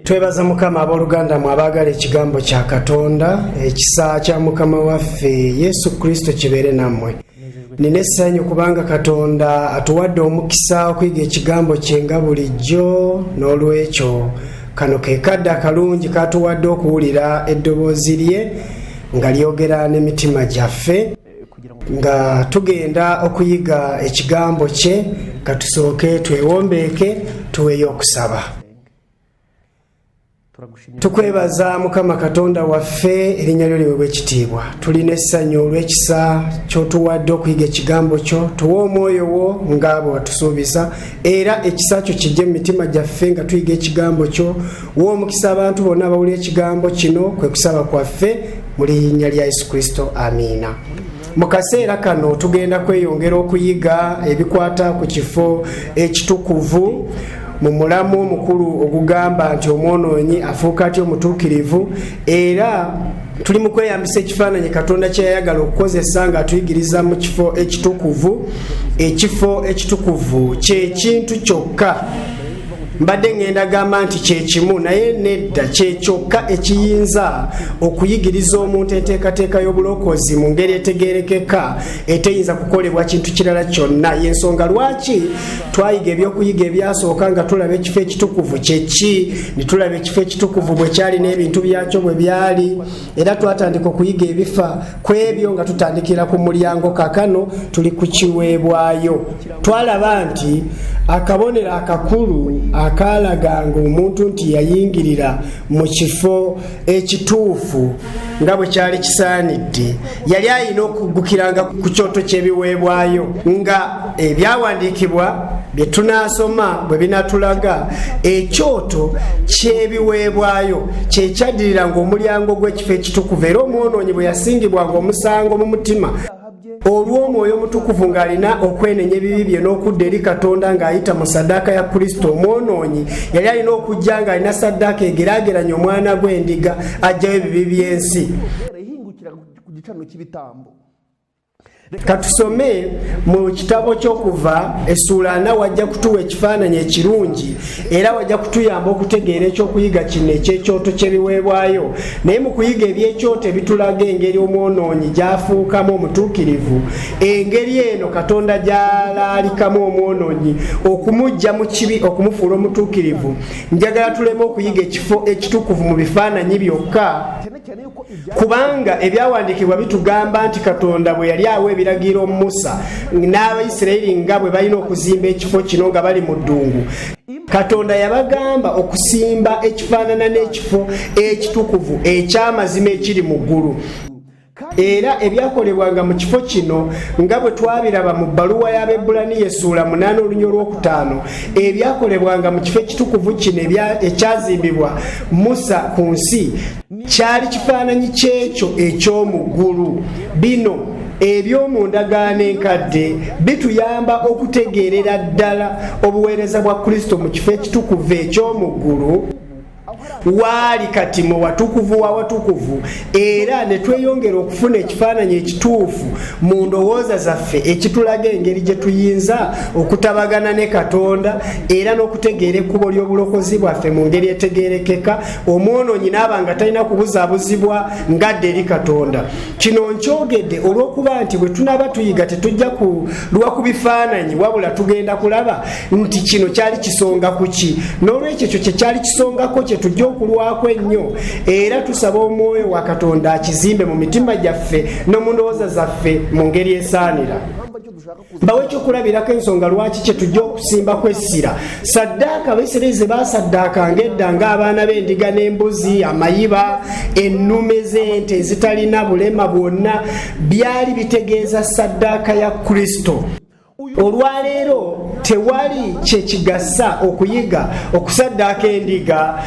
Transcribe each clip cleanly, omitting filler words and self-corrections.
Twebaza Mukama, abooluganda mwe abaagala ekigambo kya Katonda. Ekisa kya Mukama waffe Yesu Kristo kibeere nammwe. Nina essanyu kubanga Katonda atuwadde omukisa okuyiga ekigambo kye nga bulijjo. N'olwekyo kano ke kadde akalungi katuwadde okuwulira eddoboozi lye nga lyogera n'emitima gyaffe nga tugenda okuyiga ekigambo kye. Katusooke twewombeeke, tuweeyo okusaba. Tukwebaza, Mukama Katonda waffe, erinnya lyo liweebwa ekitiibwa. Tulina essanyu olw'ekisa ky'otuwadde okuyiga ekigambo kyo. Tuwe omwoyo wo nga bwe watusuubiza, era ekisa kyo kijje mu mitima gyaffe nga tuyiga ekigambo kyo. Wa omukisa abantu bonna abawulira ekigambo kino, kwe kusaba kwaffe mu linnya lya Yesu Kristo, amiina. Mu kaseera kano tugenda kweyongera okuyiga ebikwata ku kifo ekitukuvu mu mulamu omukulu ogugamba nti omwonoonyi afuuka atya omutuukirivu. Era tuli mu kweyambisa ekifaananyi Katonda kye yayagala okukozesa ng'atuyigiriza mu kifo ekitukuvu. Ekifo ekitukuvu kyekintu kyokka, mbadde ŋŋenda gamba nti kyekimu, naye nedda, kyekyokka ekiyinza okuyigiriza omuntu enteekateeka y'obulokozi mu ngeri etegerekeka eteyinza kukolebwa kintu kirala kyonna. Yensonga lwaki twayiga ebyokuyiga ebyasooka nga tulaba ekifo ekitukuvu kyeki, ne tulaba ekifo ekitukuvu bwe kyali n'ebintu byakyo bwe byali, era twatandika okuyiga ebifa ku ebyo nga tutandikira ku mulyango. Kakano tuli ku kiweebwayo. Twalaba nti akabonero akakulu akaalaganga omuntu nti yayingirira mu kifo ekituufu nga bwe kyali kisaanidde, yali alina okuggukiranga ku kyoto ky'ebiweebwayo, nga ebyawandiikibwa bye tunaasoma bwe binatulaga. Ekyoto ky'ebiweebwayo kyekyaddiriranga omulyango gw'ekifo ekitukuvu, era omwonoonyi bwe yasingibwanga omusango mu mutima olw'Omwoyo Omutukuvu ng'alina okwenenya ebibi bye n'okudda eri Katonda ng'ayita mu saddaaka ya Kristo, omwonoonyi yali alina okujja ng'alina saddaaka egeraageranya omwana gw'endiga ajjayo ebibi by'ensi. Ihingukira ku gicaniro cy'ibitambo. Katusome mu kitabo ky'Okuva essuula 40. Wajja kutuwa ekifaananyi ekirungi era wajja kutuyamba okutegeera ekyokuyiga kino ekyekyoto ky'ebiweebwayo. Naye mu kuyiga ebyekyoto ebitulaga engeri omwonoonyi gy'afuukamu omutuukirivu, engeri eno Katonda gy'alaalikamu omwonoonyi okumuggya mu kibi okumufuula omutuukirivu, njagala tuleme okuyiga ekifo ekitukuvu mu bifaananyi byokka, cyane cyane yuko ibya kubanga ebyawandiikibwa bitugamba nti Katonda bwe yali awa ebiragiro Musa n'Abaisirayiri nga bwe balina okuzimba ekifo kino nga bali mu ddungu, Katonda yabagamba okusimba ekifaanana n'ekifo ekitukuvu eky'amazima ekiri mu ggulu. Era ebyakolebwanga mu kifo kino, nga bwe twabiraba mu bbaluwa y'Abebbulaniya essuula 8 olunya olwokutaano, ebyakolebwanga mu kifo ekitukuvu kino ekyazimbibwa Musa ku nsi kyali kifaananyi kyekyo eky'omu ggulu. Bino eby'omu ndagaano enkadde bituyamba okutegeerera ddala obuweereza bwa Kristo mu kifo ekitukuvu eky'omu ggulu, waali kati mu watukuvu wa watukuvu, era ne tweyongera okufuna ekifaananyi ekituufu mu ndowooza zaffe ekitulaga engeri gye tuyinza okutabagana ne Katonda era n'okutegeera ekkubo ly'obulokozi bwaffe mu ngeri etegeerekeka, omwonoonyi n'aba nga talina kubuzaabuzibwa ng'adda eri Katonda. Kino nkyogedde olw'okuba nti bwe tunaaba tuyiga tetujja kulwa ku bifaananyi, wabula tugenda kulaba nti kino kyali kisonga ku ki. N'olwekyo ekyo kye kyali kisongako kye tujja okulwako ennyo, era tusaba Omwoyo wa Katonda akizimbe mu mitima gyaffe ne mu ndowooza zaffe mu ngeri esaanira. Impamvu aricyo dushaka kuza. Mbawe ekyokulabirako ensonga lwaki kye tujja okusimbako essira. Saddaaka Abaisiraeri ze baasaddaakanga edda, ng'abaana b'endiga n'embuzi, amayiba, ennume z'ente ezitalina bulema bwonna, byali bitegeeza saddaaka ya Kristo. Olwaleero tewali kyekigasa okuyiga okusaddaaka endiga,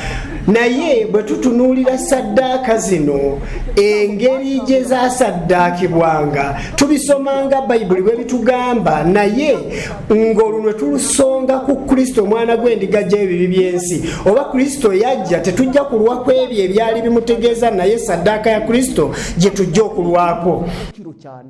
naye bwe tutunuulira saddaaka zino engeri gye zasaddaakibwanga, tubisomanga Bayibuli bwe bitugamba, naye ng'olunwe tulusonga ku Kristo, omwana gw'endiga gy'ebibi by'ensi. Oba Kristo yajja, tetujja kulwa ku ebyo ebyali bimutegeeza, naye saddaaka ya Kristo gye tujja okulwako. Agaciro cyane.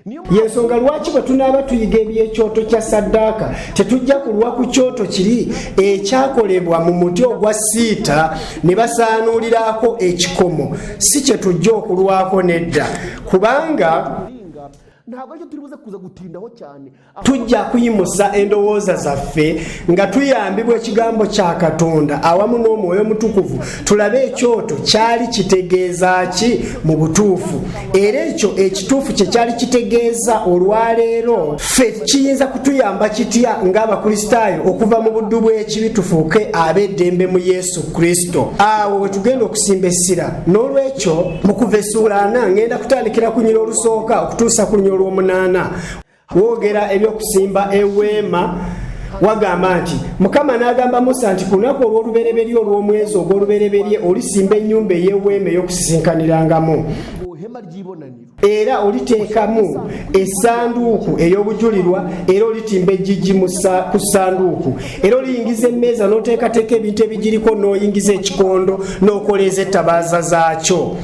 Niyo Yensonga lwaki bwe tunaaba tuyiga eby'ekyoto kya ssaddaaka, tetujja kulwa ku kyoto kiri ekyakolebwa mu muti ogwa siita ne basaanuulirako ekikomo. Si kye tujja okulwako, nedda, kubanga muringa ntabwo aricyo turi buze kuza gutindaho cyane. tujja kuyimusa endowooza zaffe nga tuyambibwa ekigambo kya Katonda awamu n'Omwoyo Omutukuvu, tulabe ekyoto kyali kitegeeza ki mu butuufu, era ekyo ekituufu kye kyali kitegeeza olwaleero ffe kiyinza kutuyamba kitya ng'Abakristaayo okuva mu buddu bw'ekibi tufuuke ab'eddembe mu Yesu Kristo. Awo we tugenda okusimba essira. N'olwekyo mu Kuva essuula 40, ngenda kutandikira ku nyiro olusooka okutuusa ku lunyiriri olw'omunaana. Woogera ebyokusimba eweema, wagamba nti, "Mukama n'agamba Musa nti, Ku lunaku olw'olubereberye olw'omwezi ogw'olubereberye olisimba ennyumba ey'eweema ey'okusisinkanirangamu. Ngo ihema ry'ibonaniro. Era oliteekamu essanduuku ey'obujulirwa, era olitimba ejjigi ku ssanduuku. Era oliyingiza emmeeza n'oteekateeka ebintu ebigiriko, n'oyingiza ekikondo n'okoleeza ettabaaza zaakyo.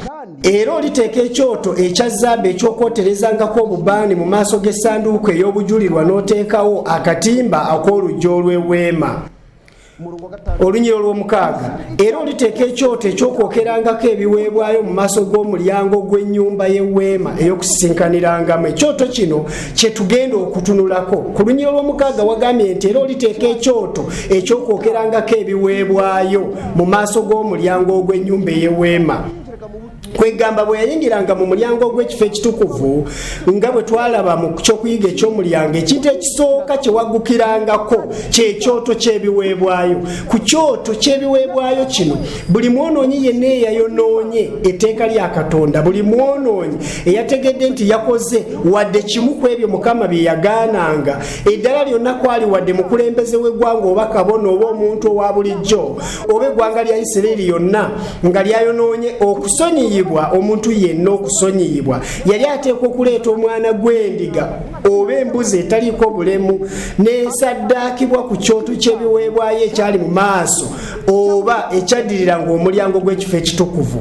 Era oliteeka ekyoto ekya zaabu ekyokwoterezangako obubaani mu maaso g'essanduuku ey'obujulirwa, n'oteekawo akatimba ak'oluggi olw'eweema." Umurongo wa 6. Olunyiriri olw'omukaaga: "Era oliteeka ekyoto ekyokwokerangako ebiweebwayo mu maaso g'omulyango gw'ennyumba y'eweema ey'okusisinkanirangamu." Ekyoto kino kye tugenda okutunulako. Ku lunyiriri olw'omukaaga wagambye nti, "Era oliteeka ekyoto ekyokwokerangako ebiweebwayo mu maaso g'omulyango ogw'ennyumba ey'eweema." Kwegamba bwe yayingiranga mu mulyango ogw'ekifo ekitukuvu, nga bwe twalaba mu kyokuyiga eky'omulyango, ekintu ekisooka kye waggukirangako kyekyoto ky'ebiweebwayo. Ku kyoto ky'ebiweebwayo kino, buli mwonoonyi yenna eyayonoonye etteeka lya Katonda, buli mwonoonyi eyategedde nti yakoze wadde kimu ku ebyo Mukama bye yagaananga, eddala lyonna kwali wadde mukulembeze w'eggwanga oba kabona oba omuntu owa bulijjo oba eggwanga lya Isirayiri yonna nga lyayonoonye, okusonyiyibwa, omuntu yenna okusonyiyibwa, yali ateekwa okuleeta omwana gw'endiga oba embuzi etaliiko bulemu n'esaddaakibwa ku kyoto ky'ebiweebwayo ekyali mu maaso oba ekyaddiriranga omulyango gw'ekifo ekitukuvu.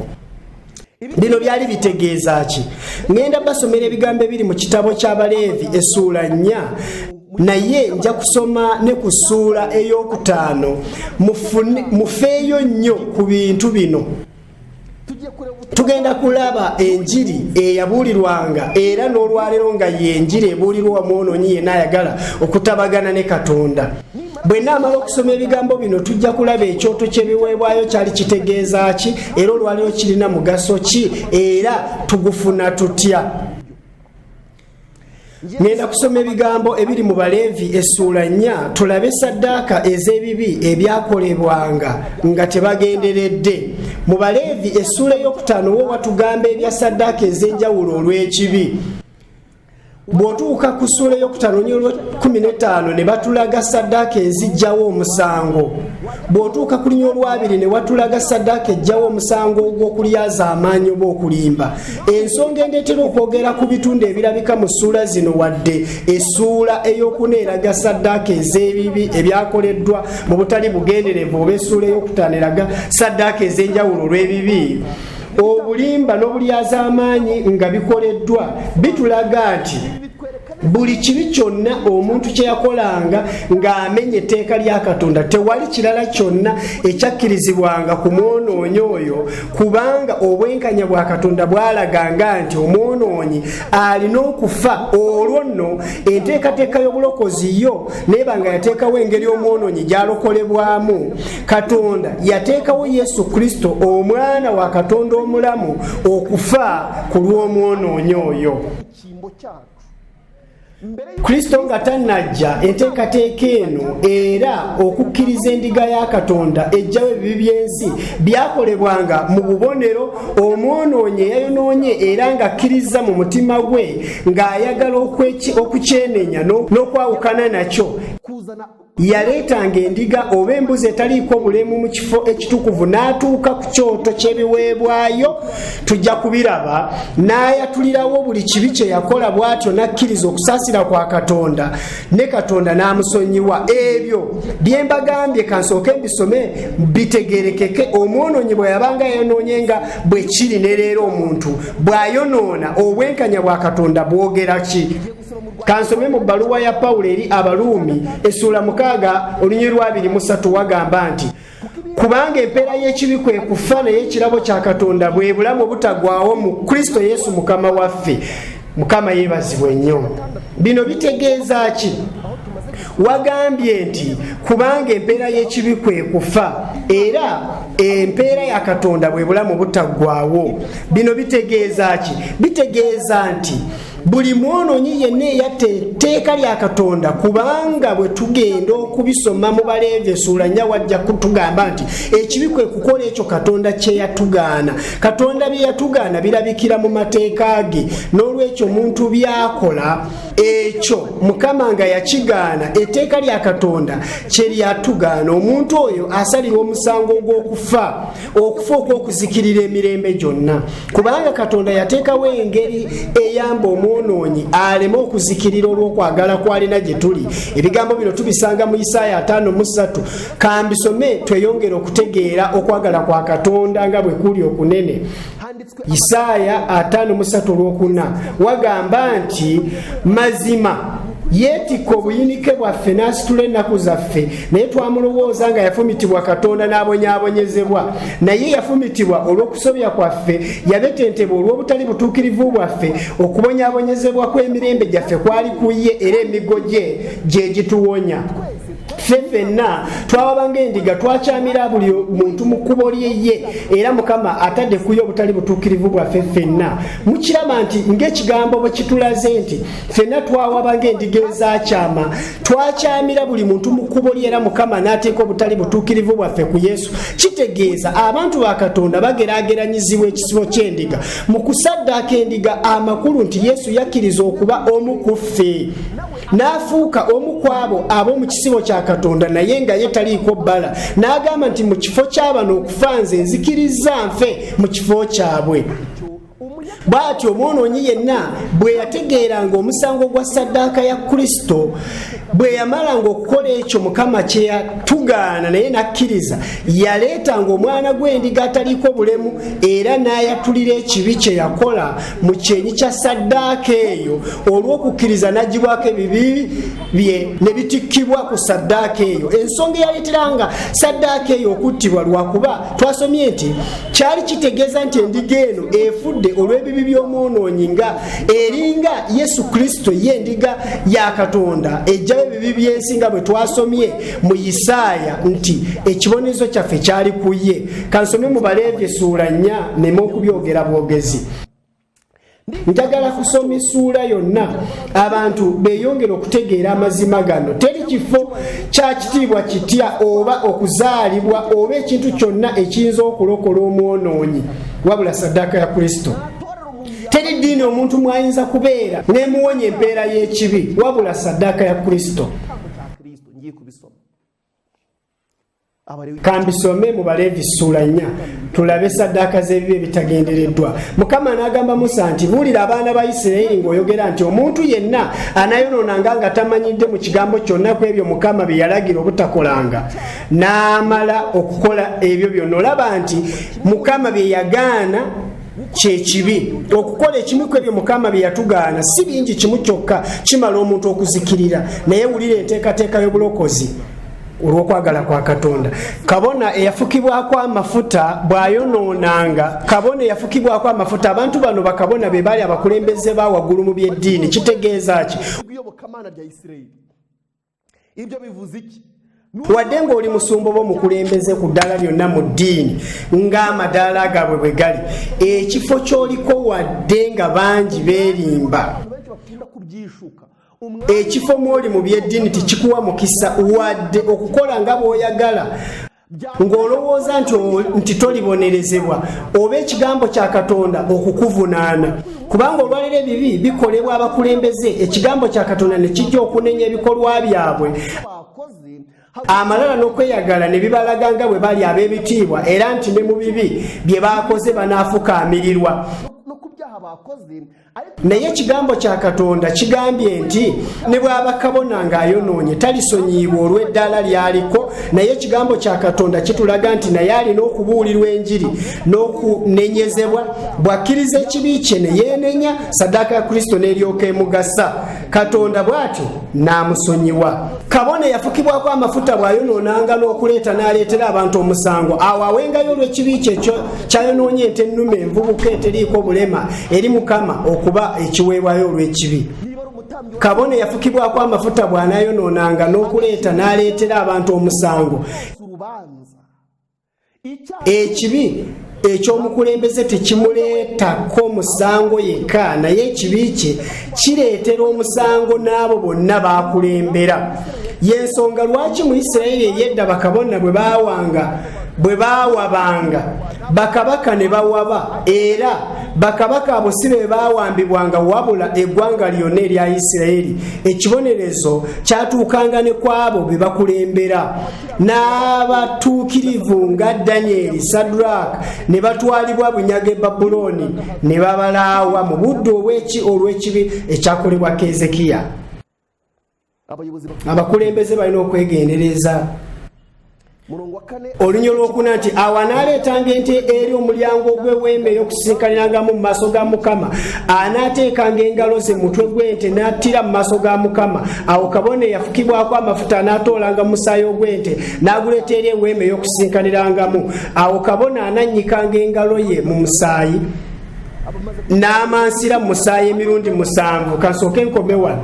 Bino byali bitegeeza ki? Ŋŋenda basomera ebigambo ebiri mu kitabo ky'Abaleevi essuula 4, naye nja kusoma ne ku ssuula ey'okutaano. Mufeeyo nnyo ku bintu bino. Tugiye kureba ubutumwa. Tugenda kulaba enjiri eyabuulirwanga era n'olwaleero nga yenjiri ebuulirwa omwonoonyi yenna ayagala okutabagana ne Katonda. Bwe naamala okusoma ebigambo bino, tujja kulaba ekyoto ky'ebiweebwayo kyali kitegeeza ki, era olwaleero kirina mugaso ki, era tugufuna tutya. Ngenda kusoma ebigambo ebiri mu Baleevi essuula 4, tulabe saddaaka ez'ebibi ebyakolebwanga nga tebagenderedde. Mu Baleevi essuula ey'okutaano wo watugamba ebya saddaaka ez'enjawulo olw'ekibi. Bw'otuuka ku ssuula ey'okutaano olw'15, ne batulaga saddaaka ezijjawo omusango. Bw'otuuka ku lunyiriri olw'abiri, ne watulaga saddaaka ejjawo omusango ogw'okulyaza amaanyi oba okulimba. Ensonga endeetera okwogera ku bitundu ebirabika mu ssuula zino, wadde essuula ey'okuna eraga saddaaka ez'ebibi ebyakoleddwa mu butali bugenderevu oba essuula ey'okutaano eraga saddaaka ez'enjawulo olw'ebibi, obulimba n'obulyazaamaanyi nga bikoleddwa, bitulaga nti buli kibi kyonna omuntu kye yakolanga ng'amenya etteeka lya Katonda, tewali kirala kyonna ekyakkirizibwanga ku mwonoonyi oyo, kubanga obwenkanya bwa Katonda bwalaganga nti omwonoonyi alina okufa. Olwo nno enteekateeka y'obulokozi yo neeba nga yateekawo engeri omwonoonyi gy'alokolebwamu. Katonda yateekawo Yesu Kristo, omwana wa Katonda omulamu, okufa ku lw'omwonoonyi oyo. Icyimbo cyacu mbere y'uko Kristo nga tannajja, enteekateeka eno era okukkiriza endiga ya Katonda ejjawo ebibi by'ensi byakolebwanga mu bubonero. Omwonoonyi eyayonoonye era ng'akkiriza mu mutima gwe ng'ayagala okukyenenya n'okwawukana nakyo, kuzana. Yaleetanga endiga oba embuzi etaliiko bulemu mu kifo ekitukuvu n'atuuka ku kyoto ky'ebiweebwayo, tujja kubiraba, n'ayatulirawo buli kibi kye yakola, bw'atyo n'akkiriza okusaasira kwa Katonda ne Katonda n'amusonyiwa. Ebyo bye mbagambye kansooke mbisome bitegeerekeke. Omwonoonyi bwe yabanga yayonoonye, nga bwe kiri ne leero, omuntu bw'ayonoona, obwenkanya bwa Katonda bwogera ki? Kansome mu bbaluwa ya Pawulo eri Abaluumi essuula 6 olunyiriri lwa 23, wagamba nti, "Kubanga empeera y'ekibi kwe kufa, naye ekirabo kya Katonda bwe bulamu obutaggwaawo mu Kristo Yesu Mukama waffe." Mukama yeebazibwe nnyo. Bino bitegeeza ki? Wagambye nti kubanga empeera y'ekibi kwe kufa, era empeera ya Katonda bwe bulamu butaggwaawo. Bino bitegeeza ki? Bitegeeza nti buli mwonoonyi yenna eyatta etteeka lya Katonda, kubanga bwe tugenda okubisoma mu Baleevi essuula 4, wajja kutugamba nti ekibi kwe kukola ekyo Katonda kye yatugaana. Katonda bye yatugaana birabikira mu mateeka ge. N'olwekyo omuntu byakola ekyo Mukama nga yakigaana, etteeka lya Katonda kye lyatugaana, omuntu oyo asalirwa omusango ogw'okufa, okufa okw'okuzikirira emirembe gyonna, kubanga Katonda yateekawo engeri eyamba omwonoonyi aleme okuzikirira olw'okwagala kwalina gye tuli. Ebigambo bino tubisanga mu Isaaya 53. Kambisome tweyongere okutegeera okwagala kwa Katonda nga bwe kuli okunene. Handitswe Isaaya 53 olwokuna wagamba nti, "Mazima yeetikka obuyinike bwaffe n'asitula ennaku zaffe, naye twamulowooza nga yafumitibwa Katonda n'abonyaabonyezebwa. Naye yafumitibwa olw'okusobya kwaffe, yabetentebwa olw'obutali butuukirivu bwaffe. Okubonyaabonyezebwa kw'emirembe gyaffe kwali ku ye, era emiggo gye gye gituwonya. Ffe ffenna twawaba ng'endiga, twakyamira buli muntu mu kkubo lye ye, era Mukama atadde ku ye obutali butuukirivu bwaffe ffenna." Mukiraba nti ng'ekigambo bwe kitulaze nti ffenna twawaba ng'endiga ezakyama, twakyamira buli muntu mu kkubo lye, era Mukama n'ateeka obutali butuukirivu bwaffe ku Yesu. Kitegeeza abantu ba Katonda bageraageranyizibwa ekisibo ky'endiga mu kusaddaaka endiga, amakulu nti Yesu yakkiriza okuba omu ku ffe n'afuuka omu ku abo ab'omu kisibo kya Katonda, naye nga ye taliiko bbala, n'agamba nti, "Mu kifo ky'abano okufa, nze nzikiriza nfe mu kifo kyabwe." Bw'atyo omwonoonyi yenna bwe yategeeranga omusango gwa ssaddaaka ya Kristo, bwe yamalanga okukola ekyo Mukama kye yatugaana naye n'akkiriza, yaleetanga omwana gw'endiga ataliiko bulemu era n'ayatulira ekibi kye yakola mu kyenyi kya ssaddaaka eyo. Olw'okukkiriza n'aggyibwako ebibi bye ne bitikkibwa ku ssaddaaka eyo. Ensonga eyaleeteranga ssaddaaka eyo okuttibwa, lwakuba twasomye nti kyali kitegeeza nti endiga eno efudde olw'ebibi by'omwonoonyi, nga eringa Yesu Kristo ye endiga ya Katonda ejjayo ebibi by'ensi, nga bwe twasomye mu Isaaya nti ekibonerezo kyaffe kyali ku ye. Kansome mu Baleevi essuula 4, neme okubyogera bwogezi. Njagala kusoma essuula yonna abantu beeyongere okutegeera amazima gano. Teri kifo kya kitiibwa kitya oba okuzaalibwa oba ekintu kyonna ekiyinza okulokola omwonoonyi wabula saddaaka ya Kristo. Teri ddiini omuntu mwayinza kubeera n'emuwonya empeera y'ekibi wabula saddaaka ya Kristo. Igitambo cya Kristo. Ngiye kubisoma. Abalewi. Kambisome mu Baleevi ssuula 4, tulabe saddaaka z'ebibi ebitagendereddwa. Mukama n'agamba Musa nti, "Buulira abaana ba Isirayiri ng'oyogera nti omuntu yenna anayonoonanga nga tamanyidde mu kigambo kyonna ku ebyo Mukama bye yalagira obutakolanga, n'amala okukola ebyo byonna." Olaba nti Mukama bye yagaana kyekibi. Okukola ekimu ku ebyo Mukama bye yatugaana, si bingi, kimu kyokka kimala omuntu okuzikirira. Naye wulira enteekateeka y'obulokozi olw'okwagala kwa Katonda. Kabona eyafukibwako amafuta bw'ayonoonanga, kabona eyafukibwako amafuta, abantu bano bakabona be baali abakulembeze ba waggulu mu by'eddiini. Kitegeeza ki? Rw'iyobokamana rya Isirayeli. Ibyo bivuze iki? Wadde ng'oli musumba oba omukulembeze ku ddaala lyonna mu ddiini, ng'amadaala gaabwe bwe gali, ekifo ky'oliko, wadde nga bangi beerimba, Abantu benshi bakunda kubyishuka umwami. Ekifo mw'oli mu by'eddiini tekikuwa mukisa wadde okukola nga bw'oyagala ng'olowooza nti tolibonerezebwa oba ekigambo kya Katonda okukuvunaana, kubanga olwaliro ebibi bikolebwa abakulembeze, ekigambo kya Katonda ne kijja okunenya ebikolwa byabwe. Bakoze. Amalala n'okweyagala ne bibalaga nga bwe bali ab'ebitiibwa, era nti ne mu bibi bye baakoze banaafukaamirirwa. No ku byaha bakoze, ariko Naye ekigambo kya Katonda kigambye nti ne bw'aba kabona ng'ayonoonye, talisonyiibwa olw'eddaala ly'aliko. Naye ekigambo kya Katonda kitulaga nti naye alina okubuulirwa enjiri n'okunenyezebwa. Bw'akkiriza ekibi kye ne yeenenya, saddaaka ya Kristo n'eryoka emugasa, Katonda bw'atyo n'amusonyiwa. Kabona eyafukibwako amafuta bw'ayonoonanga n'okuleeta n'aleetera abantu omusango, awo awengayo olw'ekibi kye ekyo kyayonoonye ente ennume envubuka eteriiko bulema eri Mukama okuba ekiweebwayo olw'ekibi. Niba ari umutambyi Kabona eyafukibwako amafuta bw'anaayonoonanga n'okuleeta n'aleetera abantu omusango, wese urubanza, icyaha ekibi ekyomukulembeze tekimuleetako musango yekka, naye ekibi kye kireetera omusango n'abo bonna bakulembera. Yensonga lwaki mu Isirayiri eyedda bakabona bwe bawanga, bwe baawabanga, bakabaka ne bawaba, era bakabaka abo si be baawambibwanga, wabula eggwanga lyonna erya Isirayiri. Ekibonerezo kyatuukanga ne ku abo be bakulembera, n'abatuukirivu nga Danyeri, Sadurak, ne batwalibwa bunyaga e Babulooni ne babalaawa mu budde obweki olw'ekibi ekyakolebwa Kezekiya. Abayobozi Abakulembeze balina okwegendereza. Murongo wa kane. Olunyo lwokuna nti, awo anaaleetanga ente eri omulyango ogw'eweema ey'okusinkanirangamu mu maaso ga Mukama. Anaateekanga engalo ze mutwe gw'ente n'attira mu maaso ga Mukama. Awo kabona eyafukibwako amafuta anaatoolanga musaayi ogw'ente n'aguleeta eri eweema ey'okusinkanirangamu. Awo kabona anannyikanga engalo ye mu musaayi n'amansira mu musaayi emirundi musanvu. Kansooke nkome wano.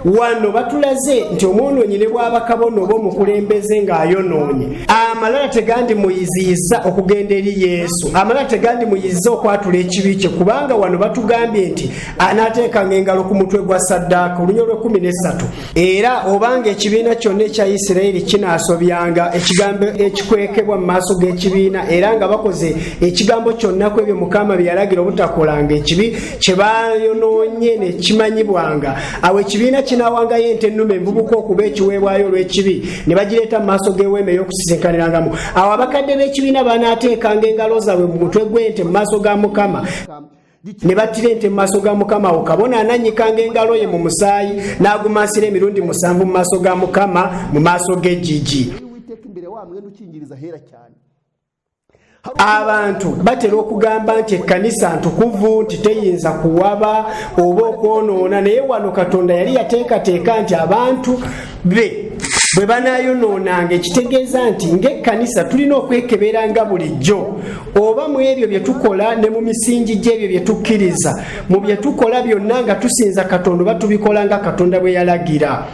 Wano batulaze nti omwonoonyi ne bwaba kabona oba omukulembeze ng'ayonoonye, amalala tegandimuyiziyiza okugenda eri Yesu, amalala tegandimuyiziza okwatula ekibi kye, kubanga wano batugambye nti anaateekanga engalo ku mutwe gwa saddaaka. Olunyo lw'e13: era obanga ekibiina kyonna ekya Isirayiri kinaasobyanga ekigambo ekikwekebwa mu maaso g'ekibiina, era nga bakoze ekigambo kyonna ku ebyo Mukama bye yalagira obutakolanga, ekibi kye bayonoonye ne kimanyibwanga, awo ekibiina kinaawangayo ente ennume envubuka okuba ekiweebwayo olw'ekibi, ne bagireeta mu maaso g'eweema ey'okusisinkanirangamu. Awo abakadde b'ekibiina banaateekanga engalo zaabwe mu mutwe gw'ente mu maaso ga Mukama, ne battira ente mu maaso ga Mukama. Awo kabona anannyikanga engalo ye mu musaayi n'agumansira emirundi musanvu mu maaso ga Mukama, mu maaso g'eggigi. Y'Uwiteka imbere wa mwenda ukingiriza ahera cyane. Abantu batera okugamba nti ekkanisa ntukuvu, nti teyinza kuwaba oba okwonoona, naye wano Katonda yali yateekateeka nti abantu be bwe banaayonoonanga, ekitegeeza nti ng'ekkanisa tulina okwekeberanga bulijjo oba mu ebyo bye tukola ne mu misingi gy'ebyo bye tukkiriza, mu bye tukola byonna nga tusinza Katonda, oba tubikola nga Katonda bwe yalagira.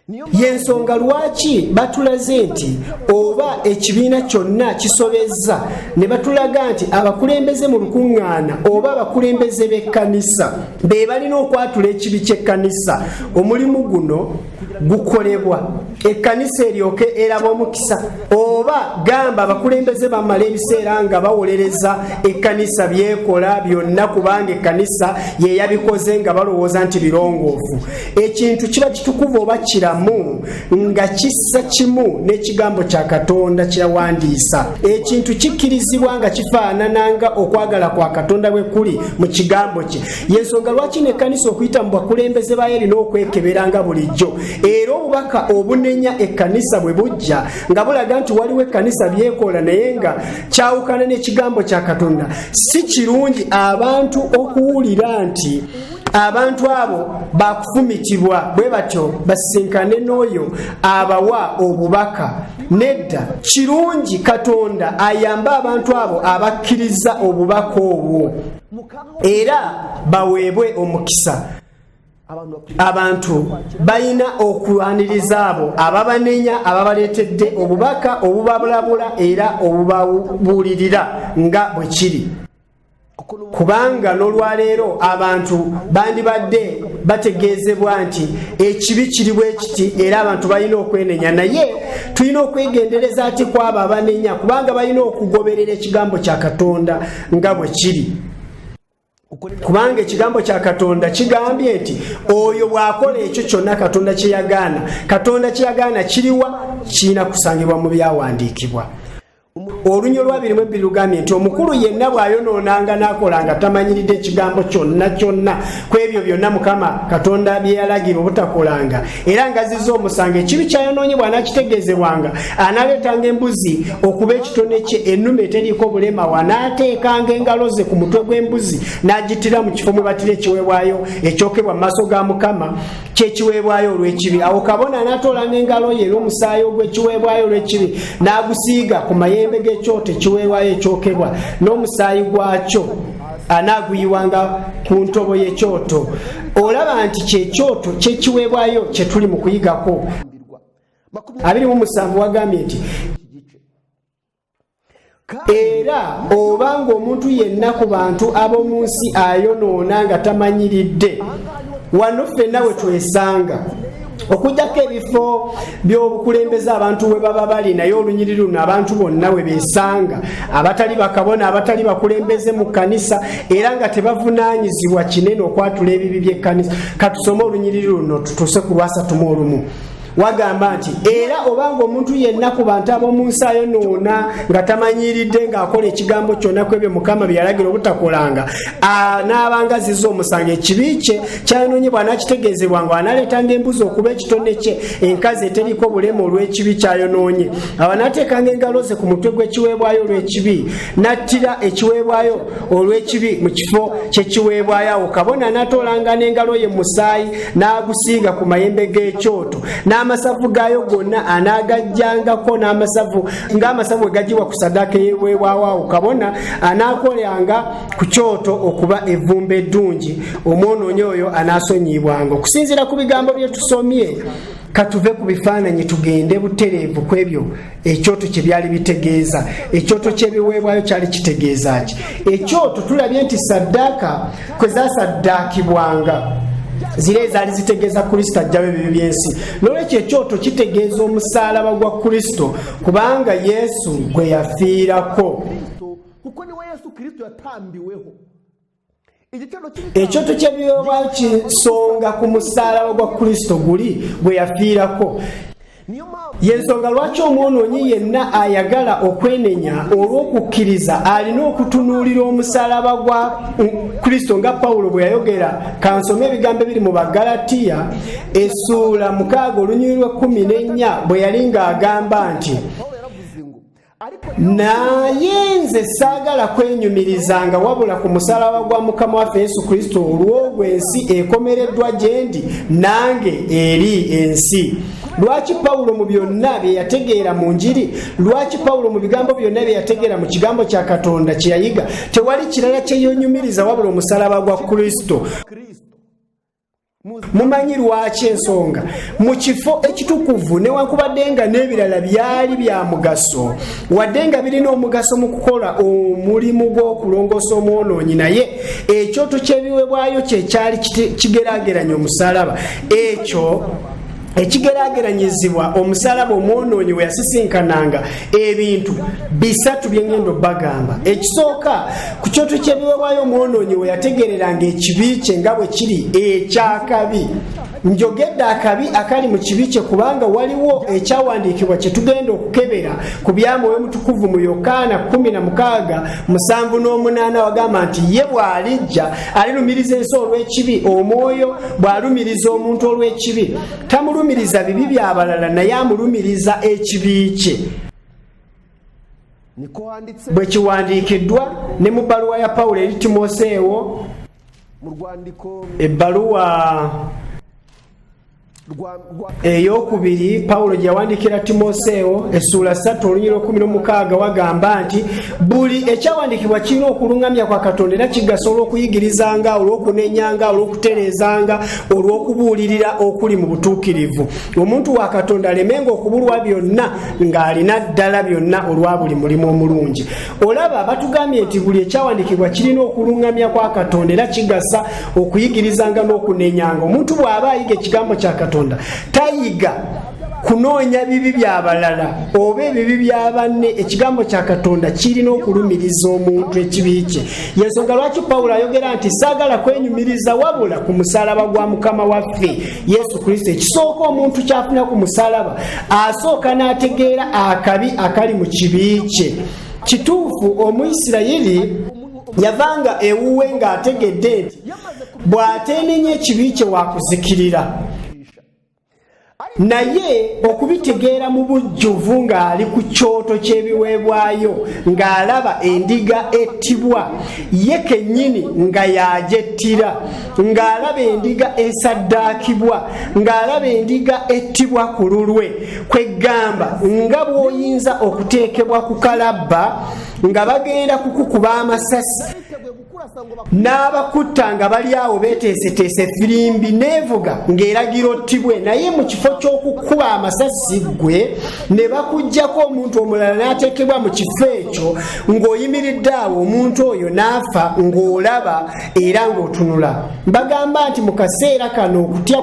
Niyo Yensonga lwaki batulaze nti oba ekibiina kyonna kisobezza, ne batulaga nti abakulembeze mu lukuŋŋaana oba abakulembeze b'ekkanisa be balina okwatula ekibi ky'ekkanisa. Omulimu guno gukolebwa ekkanisa eryoke eraba omukisa. Oba gamba abakulembeze bamala ebiseera nga bawolereza ekkanisa byekola byonna, kubanga ekkanisa yeyabikoze, nga balowooza nti birongoofu. Ekintu kiba kitukuvu oba kiramu nga kissa kimu n'ekigambo kya Katonda kyeyawandiisa. Ekintu kikkirizibwa nga kifaanana nga okwagala kwa Katonda bwe kuli mu kigambo kye. Yensonga lwaki nekkanisa okuyita mu bakulembeze bayo erina okwekeberanga bulijjo. Era obubaka obunenya ekkanisa bwe bujja nga bulaga nti waliwo ekkanisa byekola naye nga kyawukana n'ekigambo kya Katonda, si kirungi abantu okuwulira nti abantu abo bakufumitibwa bwe batyo basisinkane n'oyo abawa obubaka. Nedda, kirungi Katonda ayambe abantu abo abakkiriza obubaka obwo era baweebwe omukisa. Abantu bakwiriye Abantu balina okulwaniriza abo ababanenya, ababaleetedde obubaka obubabulabula era obubabuulirira nga bwe kiri. Kuko n'ubu Kubanga n'olwaleero abantu bandibadde bategeezebwa nti ekibi kiri bwe kiti era abantu balina okwenenya, naye tulina okwegendereza ati ku abo abanenya, kubanga balina okugoberera ekigambo kya Katonda nga bwe kiri. Kubanga ekigambo kya Katonda kigambye nti oyo bw'akola ekyo kyonna Katonda kye yagaana, Katonda kye yagaana kiriwa? Kirina kusangibwa mu byawandiikibwa. Olunyo lwa 22 lugambye nti omukulu yenna bw'ayonoonanga n'akola nga tamanyiridde ekigambo kyonna kyonna ku ebyo byonna Mukama Katonda bye yalagira obutakolanga, era ngazizza omusango, ekibi kyayonoonye bw'anaakitegeezebwanga, analeetanga embuzi okuba ekitone kye, ennume eteriiko bulema. Wanaateekanga engalo ze ku mutwe gw'embuzi n'agittira mu kifo mwe batira ekiweebwayo ekyokebwa mu maaso ga Mukama, kyekiweebwayo olw'ekibi. Awo kabona anaatoolanga engalo ye n'omusaayi ogw'ekiweebwayo olw'ekibi n'agusiiga ku mayembe g'ekyoto ekiweebwayo ekyokebwa, n'omusaayi gwakyo anaaguyiwanga ku ntobo y'ekyoto. Olaba nti kyekyoto kyekiweebwayo kye tuli mu kuyigako. 27 wagambye nti era obanga omuntu yenna ku bantu ab'omu nsi ayonoona nga tamanyiridde. Wano ffenna we twesanga, okujjako ebifo by'obukulembeze abantu we baba bali, naye olunyiriri luno abantu bonna we beesanga, abatali bakabona, abatali bakulembeze mu kkanisa, era nga tebavunaanyizibwa kinene okwatula ebibi by'ekkanisa. Katusome olunyiriri luno tutuuse ku lwasatu mu olumu. Wagamba nti era obanga omuntu yenna ku bantu ab'omu nsi ayonoona nga tamanyiridde, ng'akola ekigambo kyonna ku ebyo Mukama bye yalagira obutakolanga, anaabanga azizza omusango, ekibi kye kyayonoonye bw'anaakitegeezebwanga, analeetanga embuzi okuba ekitone kye, enkazi eteriiko bulema, olw'ekibi kyayonoonye. Awo anaateekanga engalo ze ku mutwe gw'ekiweebwayo olw'ekibi, n'attira ekiweebwayo olw'ekibi mu kifo kyekiweebwayo. Awo kabona anaatoolanga n'engalo ye musaayi n'agusiiga ku mayembe g'ekyoto, n'amasavu gaayo gonna anaagajjangako n'amasavu, ng'amasavu we gagibwa ku saddaaka eyeweebwawo. Awo kabona anaakolanga ku kyoto okuba evvumbe eddungi, omwonoonyi oyo anaasonyiyibwanga. Okusinziira ku bigambo bye tusomye, katuve ku bifaananyi tugende butereevu ku ebyo ekyoto kye byali bitegeeza. Ekyoto ky'ebiweebwayo kyali kitegeeza ki? Ekyoto tulabye nti saddaaka kwe zasaddaakibwanga zira ezaali zitegeeza Kristo ajjawo ebibi by'ensi. Nolwekyo ekyoto kitegeeza omusaalaba gwa Kristo, kubanga Yesu gwe yafiirako. Kuko niwe Yesu Kirisito yatambiweho. Ekyoto ky'ebiweebwayo kisonga ku musaalaba gwa Kristo guli gwe yafiirako. Yensonga lwaki omwonoonyi yenna ayagala okwenenya olw'okukkiriza alina okutunuulira omusaalaba gwa Kristo, nga Pawulo bwe yayogera. Kansome ebigambo ebiri mu Bagalatiya essuula 6 olunyiri lw'e14, bwe yali ng'agamba nti, "Naye nze saagala kwenyumirizanga wabula ku musalaba gwa Mukama waffe Yesu Kristo, olw'ogwo ensi ekomereddwa gye ndi, nange eri ensi." Lwaki Pawulo mu byonna bye yategeera mu njiri, lwaki Pawulo mu bigambo byonna bye yategeera mu kigambo kya Katonda kye yayiga, tewali kirala kyeyonyumiriza wabula omusalaba gwa Kristo? Mumanyi lwaki? Ensonga mu kifo ekitukuvu, newankubadde nga n'ebirala byali bya mugaso, wadde nga birina omugaso mu kukola omulimu gw'okulongoosa omwonoonyi, naye ekyoto ky'ebiweebwayo kyekyali kigeraageranya omusalaba, ekyo ekigeraageranyizibwa omusalaba omwonoonyi we yasisinkananga ebintu bisatu byengendo bagamba. Ekisooka, ku kyoto ky'ebiweebwayo omwonoonyi we yategereranga ekibi kye nga bwe kiri ekyakabi. Njogedde akabi akali mu kibi kye kubanga waliwo ekyawandiikibwa kye tugenda okukebera ku bya Mwoyo Mutukuvu mu Yokaana 16:78, wagamba nti ye bw'alijja alirumiriza ensi olw'ekibi. Omwoyo bw'alumiriza omuntu olw'ekibi, tamulumiriza bibi byabalala, naye amulumiriza ekibi kye. Niko handitse. Bwe kiwandiikiddwa ne mu bbaluwa ya Pawulo eri Timoseewo, Mu rwandiko ebbaluwa rwa rwa eyokubiri Pawulo gye yawandiikira Timoseewo, essuula 3 olunyiri 16, wagamba nti buli ekyawandiikibwa kirina okuluŋŋamya kwa Katonda, era kigasa olw'okuyigirizanga, olw'okunenyanga, olw'okutereezanga, olw'okubuulirira okuli mu butuukirivu, omuntu wa Katonda alemenga okubulwa byonna, ng'alina ddala byonna olwa buli mulimu omulungi. Olaba batugambye nti buli ekyawandiikibwa kirina okuluŋŋamya kwa Katonda, era kigasa okuyigirizanga n'okunenyanga. Omuntu bw'aba ayiga ekigambo kya Katonda, tayiga Kunoonya bibi by'abalala oba ebibi bya banne. Ekigambo kya Katonda kirina okulumiriza omuntu ekibi kye. Yensonga lwaki Pawulo ayogera nti saagala kwenyumiriza wabula ku musaalaba gwa Mukama waffe Yesu Kristo. Ekisooka omuntu kyafuna ku musaalaba, asooka n'ategeera akabi akali mu kibi kye. Kituufu, Omuyisirayiri yavanga ewuwe ng'ategedde nti bw'ateenenya ekibi kye wakuzikirira, naye okubitegeera mu bujjuvu ng'ali ku kyoto ky'ebiweebwayo, ng'alaba endiga ettibwa ye kennyini nga yaagyettira, ng'alaba endiga esaddaakibwa, ng'alaba endiga ettibwa ku lulwe, kweggamba nga bw'oyinza okuteekebwa ku kalabba nga bagenda kukukuba amasasi n'abakutta nga bali awo beeteeseteese, firimbi neevuga ng'eragira ottibwe, naye mu kifo ky'okukuba amasasi ggwe ne bakuggyako omuntu omulala n'ateekebwa mu kifo ekyo, ng'oyimiridde awo omuntu oyo n'afa ng'olaba era ng'otunula. Mbagamba nti mu kaseera kano okutya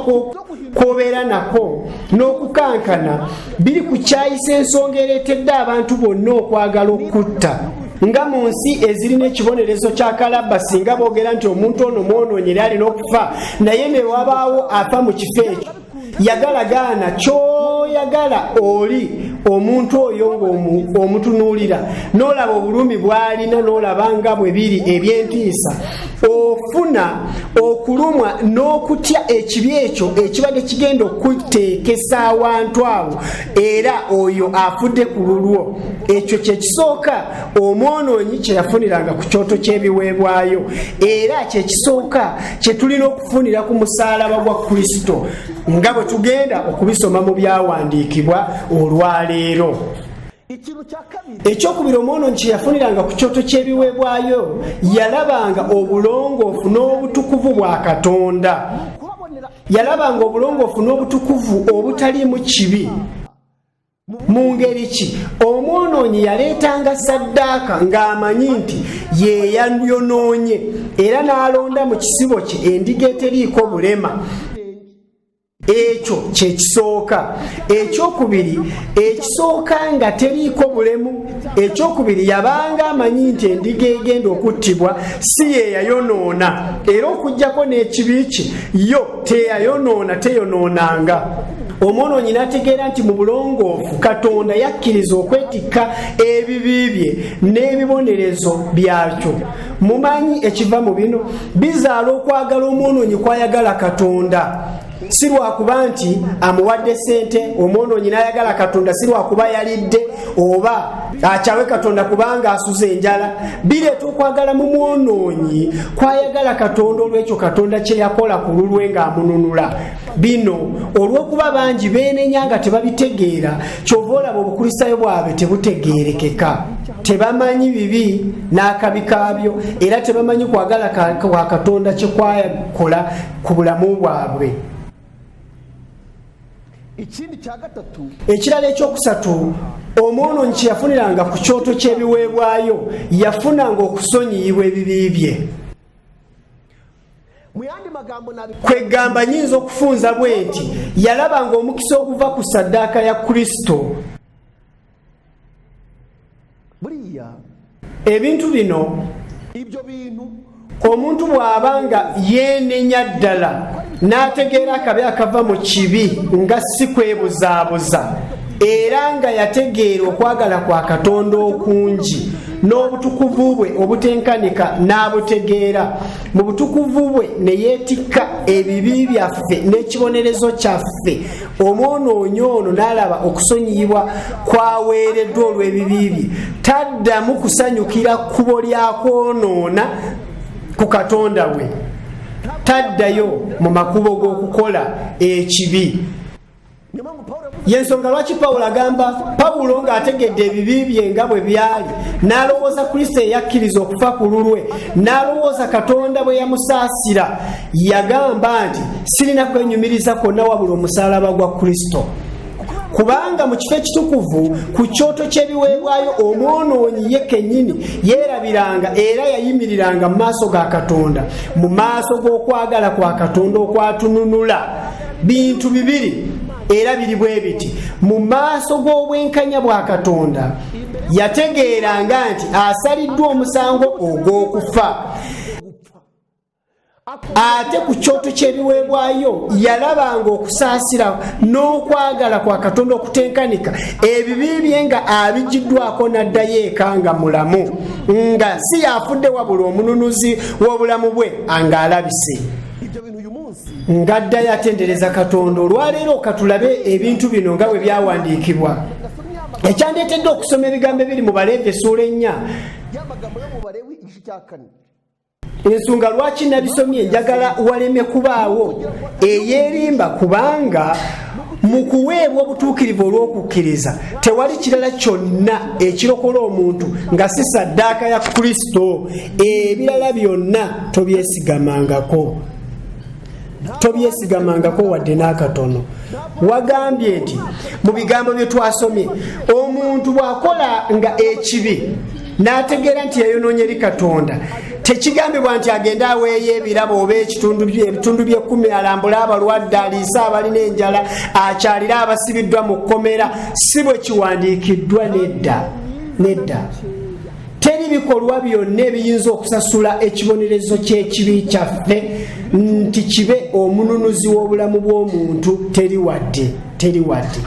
kw'obeera nako n'okukankana biri kukyayisa ensonga ereetedde abantu bonna okwagala okutta. Nga mu nsi ezirina ekibonerezo kya kalabba, singa boogera nti omuntu ono mwonoonyi era alina okufa, naye ne wabaawo afa mu kifo ekyo, yagala gaana kyoyagala oli omuntu oyo ng'omutunuulira n'olaba obulumi bw'alina, n'olaba nga bwe biri eby'entiisa, ofuna okulumwa n'okutya ekibi ekyo ekibadde kigenda okuteekesa awantu awo era oyo afudde ku lulwo. Ekyo kyekisooka omwonoonyi kye yafuniranga ku kyoto ky'ebiweebwayo, era kyekisooka kye tulina okufunira ku musaalaba gwa Kristo, nga bwe tugenda okubisoma mu byawandiikibwa olwaleero. Ekyokubiri omwonoonyi kye yafuniranga ku kyoto ky'ebiweebwayo, yalabanga obulongoofu n'obutukuvu bwa Katonda. Yalabanga obulongoofu n'obutukuvu obutaliimu kibi. Mu ngeri ki? Omwonoonyi yaleetanga saddaaka ng'amanyi nti ye yayonoonye, era n'alonda mu kisibo kye endiga eteriiko bulema. Ekyo kyekisooka. Ekyokubiri, ekisooka nga teriiko bulemu. Ekyokubiri, yabanga amanyi nti endiga egenda okuttibwa si ye yayonoona, era okuggyako n'ekibi kye yo teyayonoona, teyonoonanga. Omwonoonyi n'ategeera nti mu bulongoofu Katonda yakkiriza okwetikka ebibi bye n'ebibonerezo byakyo. Mumanyi ekiva mu bino? Bizaala okwagala omwonoonyi kwayagala Katonda, si lwakuba nti amuwadde sente. Omwonoonyi n'ayagala Katonda si lwakuba yalidde, oba akyawe Katonda kubanga asuza enjala. Bireeta okwagala mu mwonoonyi kwayagala Katonda olw'ekyo Katonda kye yakola ku lulwe ng'amununula. Bino olw'okuba bangi beenenya nga tebabitegeera, kyova olaba obukristaayo bwabwe tebutegeerekeka. Tebamanyi bibi n'akabi kaabyo, era tebamanyi kwagala kwa Katonda kye kwakola ku bulamu bwabwe. Ekirala ekyokusatu omwonoonyi kye yafuniranga ku kyoto ky'ebiweebwayo, yafunanga okusonyiyibwa ebibi bye. Kwegamba nyinza okufunza bwe nti yalabanga omukisa oguva ku saddaaka ya Kristo. Ebintu bino, omuntu bw'aba nga yeenenya ddala n'ategeera akabi akava mu kibi nga si kwebuzaabuza, era nga yategeera okwagala kwa Katonda okungi n'obutukuvu bwe obutenkanika n'abutegeera mu butukuvu bwe, ne yeetikka ebibi byaffe n'ekibonerezo kyaffe, omwonoonyi ono n'alaba okusonyiyibwa kwaweereddwa olw'ebibi bye, taddamu kusanyukira kkubo lya kwonoona ku Katonda we. Taddayo mu makubo g'okukola ekibi. Yensonga lwaki Pawulo agamba, Pawulo ng'ategedde ebibi bye nga bwe byali, n'alowooza Kristo eyakkiriza okufa ku lulwe, n'alowooza Katonda bwe yamusaasira, yagamba nti sirina kwenyumiriza kwonna wabula omusaalaba gwa Kristo. Kubanga mu kifo ekitukuvu ku kyoto ky'ebiweebwayo, omwonoonyi ye kennyini yeerabiranga era yayimiriranga mu maaso ga Katonda, mu maaso g'okwagala kwa Katonda okwatununula. Bintu bibiri era biri bwe biti. Mu maaso g'obwenkanya bwa Katonda yategeeranga nti asaliddwa omusango ogw'okufa. Ate ku kyoto ky'ebiweebwayo yalabanga okusaasira n'okwagala kwa Katonda okutenkanika, ebibi bye nga abigiddwako n'addayo eka nga mulamu, nga si yafudde wabula omununuzi w'obulamu bwe ng'alabise. Ibyo bintu uyu munsi Ng'addayo atendereza Katonda. Olwaleero katulabe ebintu bino nga bwe byawandiikibwa. Ekyandeetedde okusoma ebigambo ebiri mu Baleevi essuula 4, Y'amagambo yo mu Balewi igice cya kane. Ensonga lwaki nabisomye, njagala waleme kubaawo eyeerimba, kubanga mu kuweebwa obutuukirivu olw'okukkiriza tewali kirala kyonna ekirokola omuntu nga si saddaaka ya Kristo. Ebirala byonna tobyesigamangako, tobyesigamangako wadde n'akatono. Wagambye nti mu bigambo bye twasomye, omuntu bw'akola nga ekibi n'ategeera nti yayonoonye eri Katonda, tekigambibwa nti agende aweeyo ebirabo oba ebitundu by'ekkumi, alambule abalwadde, aliise abalina enjala, akyalire abasibiddwa mu kkomera. Si bwe kiwandiikiddwa, nedda, nedda. Teri bikolwa byonna ebiyinza okusasula ekibonerezo ky'ekibi kyaffe nti kibe omununuzi w'obulamu bw'omuntu. Teri wadde, teri wadde.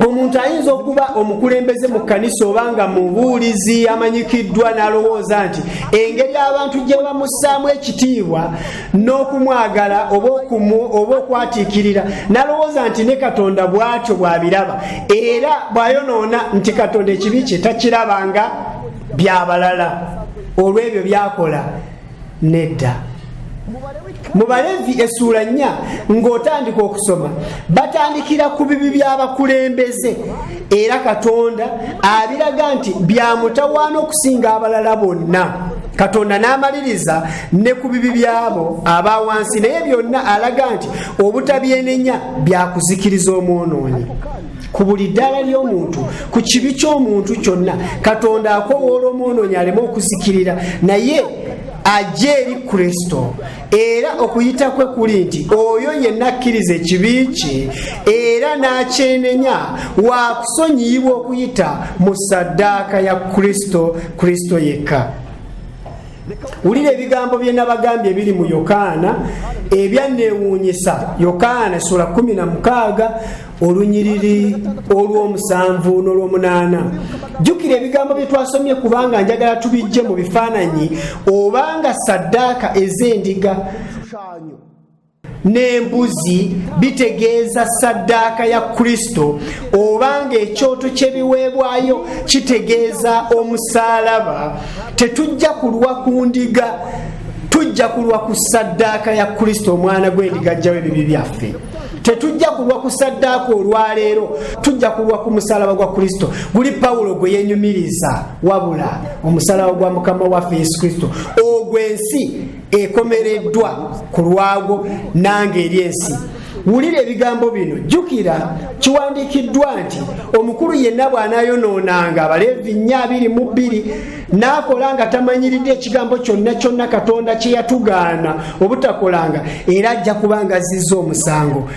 Omuntu ayinza okuba omukulembeze mu kkanisa oba nga mubuulizi amanyikiddwa, n'alowooza nti engeri abantu gye bamussaamu ekitiibwa n'okumwagala oba okwatiikirira, n'alowooza nti ne Katonda bw'atyo bw'abiraba, era bw'ayonoona nti Katonda ekibi kye takirabanga byabalala olw'ebyo byakola. Nedda. Mu Balevi essuula 4 ng'otandika okusoma, batandikira ku bibi by'abakulembeze, era Katonda abiraga nti byamutawaana okusinga abalala bonna. Katonda n'amaliriza ne ku bibi byabo aba wansi, naye byonna alaga nti obutabyenenya byakuzikiriza omwonoonyi. Ku buli ddaala ly'omuntu, ku kibi ky'omuntu kyonna, Katonda akowoola omwonoonyi aleme okuzikirira naye ajja eri Kristo. Era okuyita kwe kuli nti oyo yenna akkiriza ekibi kye era n'akyenenya wakusonyiyibwa okuyita mu saddaaka ya Kristo, Kristo yekka. Wulira ebigambo bye nabagambye ebiri mu Yokaana ebyanneewuunyisa. Yokaana sula 16 olunyiriri olw'omusanvu n'olw'omunaana. Jjukira ebigambo bye twasomye, kubanga njagala tubijje mu bifaananyi obanga saddaaka ez'endiga Ibishushanyo n'embuzi bitegeeza saddaaka ya Kristo, obanga ekyoto ky'ebiweebwayo kitegeeza omusaalaba. Tetujja kulwa ku ndiga, tujja kulwa ku saddaaka ya Kristo, omwana gw'endiga ajjawo ebibi byaffe. Tetujja kulwa ku saddaaka olwaleero, tujja kulwa ku musalaba gwa Kristo, guli Pawulo gwe yenyumiriza, wabula omusalaba gwa Mukama waffe Yesu Kristo, ogwo ensi ekomereddwa ku lwagwo, nange eri ensi. Wulira ebigambo bino. Jjukira kiwandiikiddwa nti omukulu yenna bw'anaayonoonanga, Abaleevi 4:22, n'akola nga tamanyiridde ekigambo kyonna kyonna Katonda kye yatugaana obutakolanga, era ajja kuba nga azizza omusango.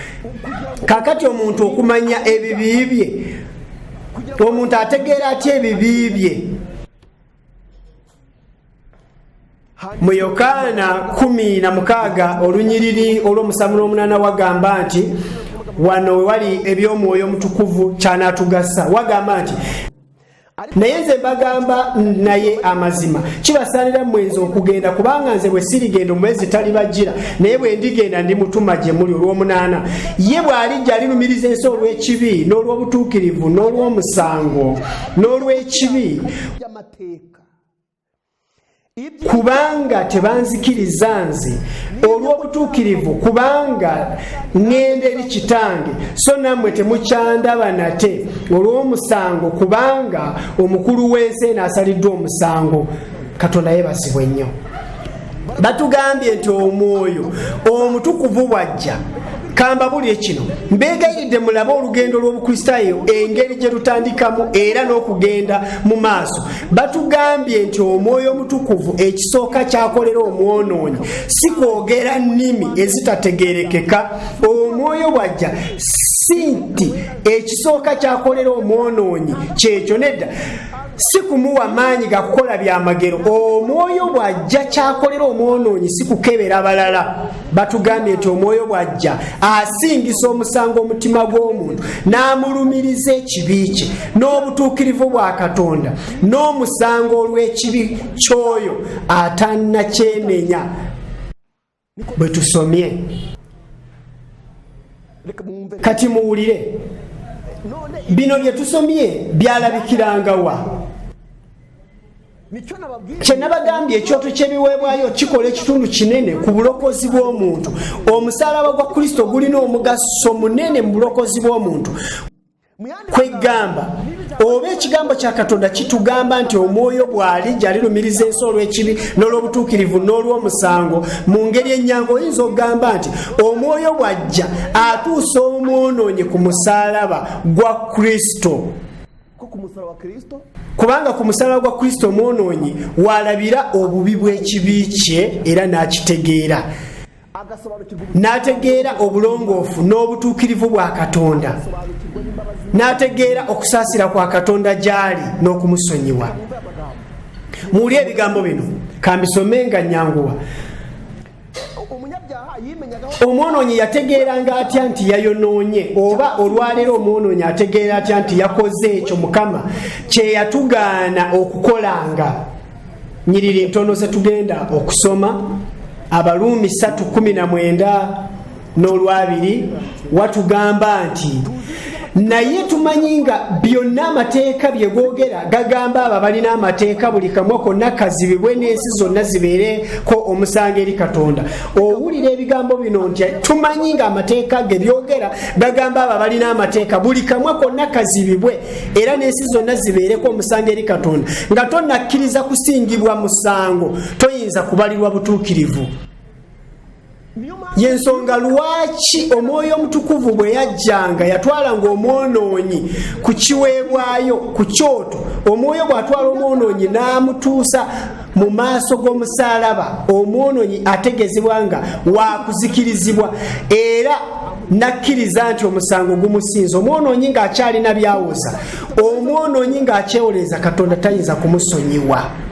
Kakati omuntu okumanya ebibi bye, omuntu ategeera atya ebibi bye? Mu Yokaana 16 olunyiriri olw'omusanvu n'omunaana wagamba nti wano wewali eby'Omwoyo Omutukuvu kyanaatugasa. Wagamba nti, "Naye nze mbagamba naye amazima, kibasaanira mmwe nze okugenda, kubanga nze bwe sirigenda, omubeezi talibajjira, naye bwe ndigenda, ndimutuma gye muli." Olw'omunaana, "Ye bw'alijja alirumiriza ensi olw'ekibi n'olw'obutuukirivu n'olw'omusango." N'olw'ekibi, By'amateka kubanga tebanzikiriza nze; olw'obutuukirivu, kubanga ŋŋenda eri Kitange, so nammwe temukyandaba nate; olw'omusango, kubanga omukulu w'ensi eno asaliddwa omusango. Katonda yeebazibwe nnyo. Batugambye nti Omwoyo Omutukuvu bw'ajja. Kambabulire kino, mbeegayiridde mulabe olugendo lw'Obukristaayo engeri gye lutandikamu era n'okugenda mu maaso. Batugambye nti Omwoyo Omutukuvu ekisooka kyakolera omwonoonyi si kwogera nnimi ezitategerekeka. Omwoyo Omwoyo bw'ajja, si nti ekisooka kyakolera omwonoonyi kyekyo, nedda, si kumuwa maanyi ga kukola byamagero. Omwoyo bw'ajja, kyakolera omwonoonyi si kukebera balala. Batugambye nti omwoyo bw'ajja asingisa omusango omutima gw'omuntu, n'amulumiriza ekibi kye n'obutuukirivu bwa Katonda n'omusango olw'ekibi ky'oyo atannakyenenya. Bwe tusomye Reka mwumve. Kati muwulire. None Bino bye tusomye byalabikirangawa? Nicyo nababwiye. Kye nabagambye, ekyoto ky'ebiweebwayo kikola ekitundu kinene ku bulokozi bw'omuntu. Omusaalaba gwa Kristo gulina omugaso munene mu bulokozi bw'omuntu. Mu yandi Kwegamba oba ekigambo kya Katonda kitugamba nti omwoyo bw'alijja alirumiriza ensi olw'ekibi n'olw'obutuukirivu n'olw'omusango. Mu ngeri ennyangu oyinza okugamba nti omwoyo bw'ajja atuusa omwonoonyi ku musaalaba gwa Kristo, ko ku musaraba wa Kristo, kubanga ku musaalaba gwa Kristo omwonoonyi waalabira obubi bw'ekibi kye era n'akitegeera, agasobanukirwa n'ategeera obulongoofu n'obutuukirivu bwa Katonda, ubusobanukirwa n'imbabazi, n'ategeera okusaasira kwa Katonda gy'ali n'okumusonyiwa. Mwumve amagambo. Muwulire ebigambo bino, kambisome nga nyanguwa. Umunyabyaha yimenyagaho Omwonoonyi yategeeranga atya nti yayonoonye? Oba olwaleero omwonoonyi ategeera atya nti yakoze ekyo Mukama kye yatugaana okukolanga? Nyiriri ntono zetugenda okusoma. Abaluumi 3:19 n'olwabiri watugamba nti, "Naye tumanyi nga byonna amateeka bye googera gagamba abo abalina amateeka, buli kamwa konna kazibibwe n'ensi zonna zibeereko omusango eri Katonda." Owulira ebigambo bino nti tumanyi nga amateeka ge byogera gagamba abo abalina amateeka, buli kamwa konna kazibibwe era n'ensi zonna zibeereko omusango eri Katonda. Nga tonnakkiriza kusingibwa musango, toyinza kubalirwa butuukirivu. Niyo mpamvu Yensonga lwaki Omwoyo Omutukuvu bwe yajjanga yatwalanga omwonoonyi ku kiweebwayo, ku kyoto. Omwoyo bw'atwala omwonoonyi n'amutuusa mu maaso g'omusaalaba, omwonoonyi ategezebwa nga wakuzikirizibwa era nakkiriza nti omusango gumusinza. Omwonoonyi ng'akyalina byawoza, omwonoonyi ng'akyewoleza, Katonda tayinza kumusonyiwa.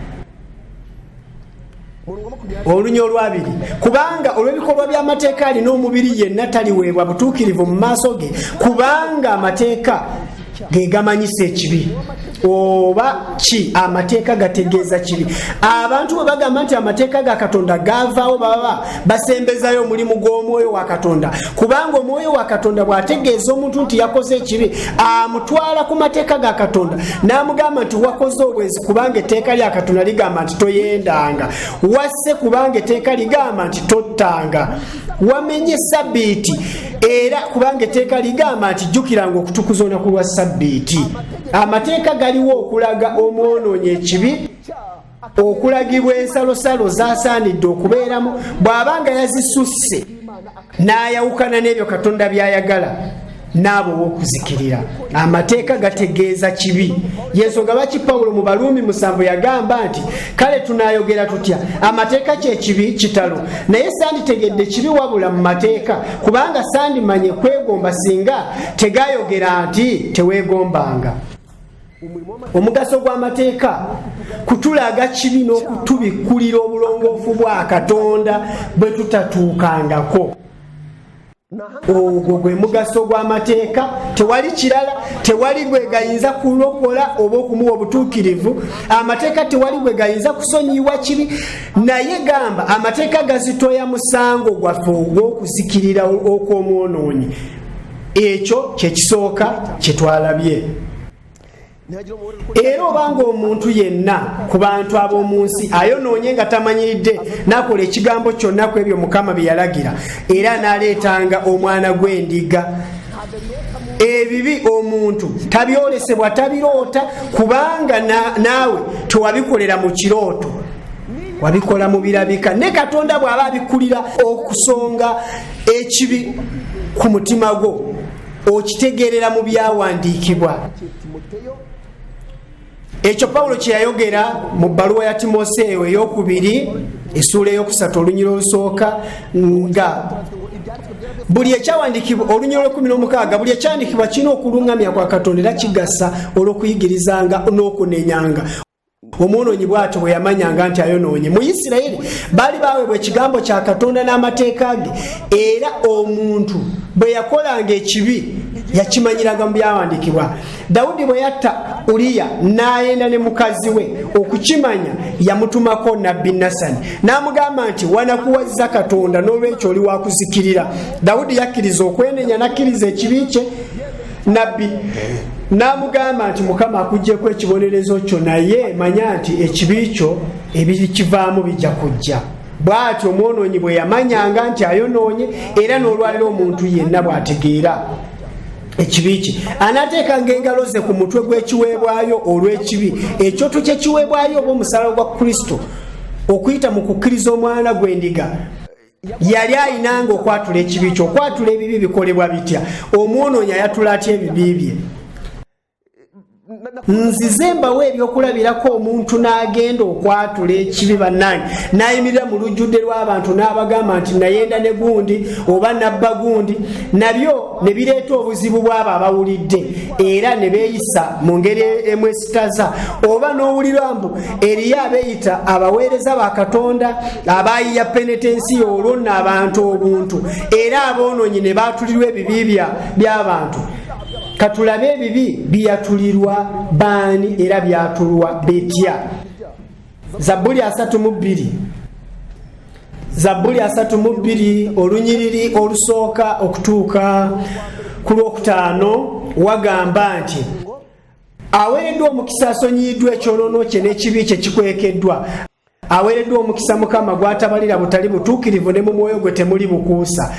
Murongo wa 20. Olunya olwabiri, "Kubanga olw'ebikolwa by'amateeka alina omubiri yenna taliweebwa butuukirivu mu maaso ge, kubanga amateeka ge gamanyisa ekibi." Oba ki? Amateeka gategeeza kibi. Abantu bwe bagamba nti amateeka ga Katonda gavaawo, baba basembezayo omulimu gw'Omwoyo wa Katonda, kubanga Omwoyo wa Katonda bw'ategeeza omuntu nti yakoze ekibi, amutwala ku mateeka ga Katonda n'amugamba nti wakoze obwenzi kubanga etteeka lya Katonda ligamba nti toyendanga, wasse kubanga etteeka ligamba nti tottanga, wamenye sabbiiti era kubanga etteeka ligamba nti jjukiranga okutukuza olunaku lwa sabbiiti. Amateeka galiwo okulaga omwonoonyi ekibi, okulagibwa ensalosalo zasaanidde okubeeramu. Bw'aba nga yazisusse n'ayawukana n'ebyo Katonda by'ayagala, n'abo ow'okuzikirira. Amateeka gategeeza kibi. Yensonga lwaki Pawulo mu Baluumi 7 yagamba nti, "Kale tunayogera tutya? Amateeka kyekibi? Kitalo! Naye sanditegedde kibi wabula mu mateeka, kubanga sandimanye kwegomba singa tegayogera nti teweegombanga." Umurimo w'amategeko Omugaso gw'amateeka kutulaga kibi n'okutubikkulira obulongoofu bwa Katonda bwe tutatuukangako. Ni ahangaha. Ogwo gwe mugaso gw'amateeka, tewali kirala. Tewali gwe gayinza kulokola oba okumuwa obutuukirivu. Amateeka tewali gwe gayinza kusonyiwa kibi, naye gamba amateeka gazitoya musango gwaffe ogw'okuzikirira okw'omwonoonyi. Ekyo kyekisooka kyetwalabye. Ntihagira umubare uko Era obanga omuntu yenna ku bantu ab'omu nsi ayonoonye nga tamanyiridde, n'akola ekigambo kyonna ku ebyo Mukama bye yalagira, era n'aleetanga omwana gw'endiga. Ebibi omuntu tabyolesebwa, tabiroota, kubanga naawe tewabikolera mu kirooto, wabikola mu birabika. Ne Katonda bw'aba abikulira okusonga ekibi ku mutima gwo, okitegeerera mu byawandiikibwa. Timoteyo. Ekyo Pawulo kye yayogera mu bbaluwa ya Timoseewo eyokubiri, essuula eyokusatu, olunyiro olusooka nga Buli ekyawandiikibwa, olunyiriri olw'ekumi n'omukaaga, buli ekyawandiikibwa kirina okuluŋŋamya kwa Katonda era kigasa olw'okuyigirizanga n'okunenyanga. Omwonoonyi bw'atyo bwe yamanyanga nti ayonoonye. Mu Isirayiri baali baweebwa ekigambo kya Katonda n'amateeka ge, era omuntu bwe yakolanga ekibi yakimanyiranga mu byawandiikibwa. Dawudi bwe yatta Uliya n'ayenda ne mukazi we, okukimanya yamutumako nabbi Nasani n'amugamba nti, "Wanakuwazza Katonda, n'olwekyo oli wakuzikirira." Dawudi yakkiriza okwenenya n'akkiriza ekibi kye. Nabbi n'amugamba nti, "Mukama akugjeko ekibonerezo kyo, naye manya nti ekibi kyo ebikivaamu bijja kujja." Bw'atyo omwonoonyi bwe yamanyanga nti ayonoonye. Era n'olwaliro omuntu yenna bw'ategeera ekibi kye, anaateekanga engalo ze ku mutwe gw'ekiweebwayo olw'ekibi, ekyoto ky'ekiweebwayo oba omusalaba gwa Kristo. Okuyita mu kukkiriza omwana gw'endiga, yali ayinanga okwatula ekibi kye. Okwatula ebibi bikolebwa bitya? Omwonoonyi ayatula atya ebibi bye? Nzize mbawo ebyokulabirako. Omuntu n'agenda okwatula ekibi, bannange, n'ayimirira mu lujjudde lw'abantu n'abagamba nti, "Nayenda ne gundi oba nabba gundi." Nabyo ne bireeta obuzibu bw'abo abawulidde era ne beeyisa mu ngeri emwesitaza. Oba n'owulirwa mbu eriyo abeeyita abaweereza ba Katonda abayiya penetensiyo, olwo nno abantu obuntu era aboonoonyi ne baatulirwa ebibi by'abantu. Katulabe ebibi biyatulirwa baani era byatulwa betya. Zabbuli 32, Zabbuli 32, olunyiriri olusooka okutuuka ku lwokutaano, wagamba nti, "Aweereddwa omukisa asonyiyiddwa ekyonoono kye, n'ekibi kye kikwekeddwa. Aweereddwa omukisa Mukama gw'atabalira butali butuukirivu, ne mu mwoyo gwe temuli bukuusa.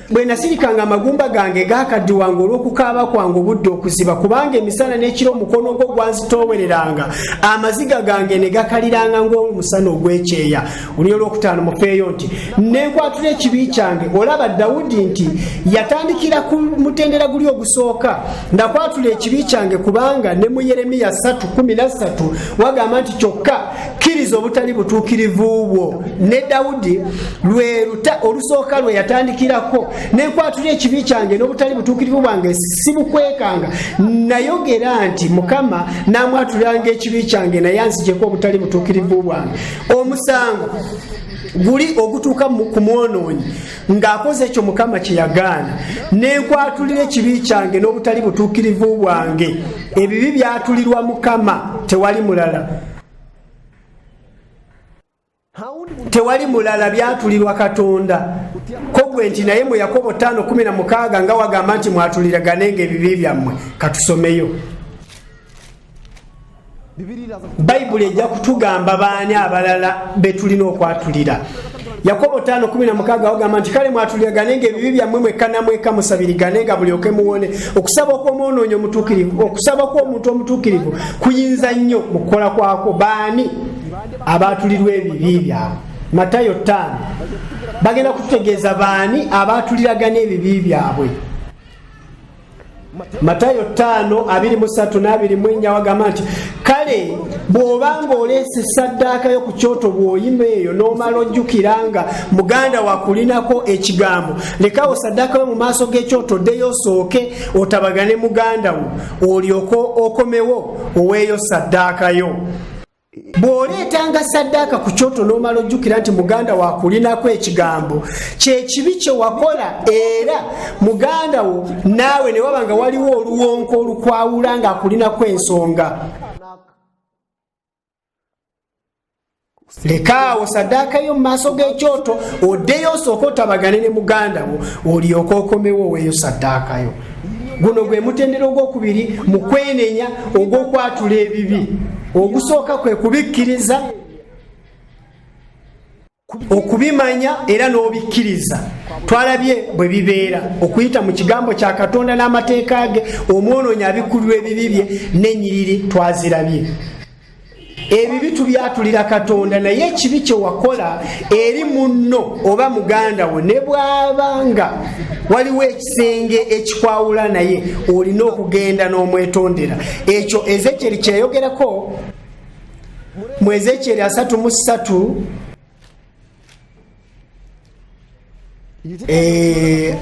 Bwe nasirikanga, amagumba gange gaakaddiwanga olw'okukaaba kwange obudde okuziba, kubanga emisana n'ekiro omukono gwo gwanzitoowereranga, amaziga gange ne gakaliranga ng'omusana ogw'ekyeya." Olunyiriri olwokutaano mufeeyo nti, "Nenkwatula ekibi kyange." Olaba Dawudi nti yatandikira ku mutendera guli ogusooka, "Nakwatula ekibi kyange," kubanga ne mu Yeremiya 3:13 wagamba nti, "Kyokka kkiriza obutali butuukirivu bwo." Ne Dawudi lwe luta olusooka lwe yatandikirako, "Nenkwatula ekibi kyange, n'obutali butuukirivu bwange sibukwekanga. Nayogera nti, Mukama namwatuliranga ekibi kyange, naye anzijeko obutali butuukirivu bwange." Omusango guli ogutuuka ku mwonoonyi ng'akoze ekyo Mukama kye yagaana, "Nenkwatulira ekibi kyange n'obutali butuukirivu bwange." Ebibi byatulirwa Mukama, tewali mulala, tewali mulala, byatulirwa Katonda. Ko gwe nti, "Naye mu Yakobo 5:16 nga wagamba nti mwatuliraganenga ebibi byammwe." Katusomeyo Bayibuli, ejja kutugamba baani abalala betulina okwatulira. Yakobo 5:16 wagamba nti, "Kale mwatuliraganenga ebibi byammwe mwekka namwekka, musabiriganenga bulyoke muwone. Okusaba okw'omwonoonyi omutuukirivu, okusaba kw'omuntu omutuukirivu kuyinza nnyo mu kukola kwako." Baani abatulirwa ebibi byabwe? Matayo 5 bagenda kututegeeza baani abatuliragana ebibi byabwe. Matayo 5:23 24 wagamba nti, "Kale bw'obanga oleese saddaaka yo ku kyoto, bw'oyima eyo n'omala ojjukira nga muganda wakulinako ekigambo, lekawo saddaaka yo mu maaso g'ekyoto, oddeyo osooke otabagane muganda wo, olyoke okomewo oweeyo saddaaka yo. Bw'oleetanga saddaaka ku kyoto n'omala ojjukira nti muganda wakulinako ekigambo, kyekibi kye wakola era muganda wo naawe ne waba nga waliwo oluwonko olukwawula ng'akulinako ensonga, lekaawo saddaaka yo mu maaso g'ekyoto, oddeyo osooke otabagane ne muganda wo, olyoke okomewo oweeyo saddaaka yo." Guno gwe mutendera ogwokubiri mu kwenenya ogw'okwatula ebibi. Ogusooka kwe kubikkiriza, okubimanya era n'obikkiriza. Twalabye bwe bibeera okuyita mu kigambo kya Katonda n'amateeka ge. Omwonoonyi abikkulirwa ebibi bye n'ennyiriri twazirabye. Ebibi tubyatulira Katonda, naye ekibi kye wakola eri munno oba muganda wo, ne bwaba nga waliwo ekisenge ekikwawula naye, olina okugenda n'omwetondera. Ekyo Ezekyeri kyeyogerako mu Ezekyeri 33.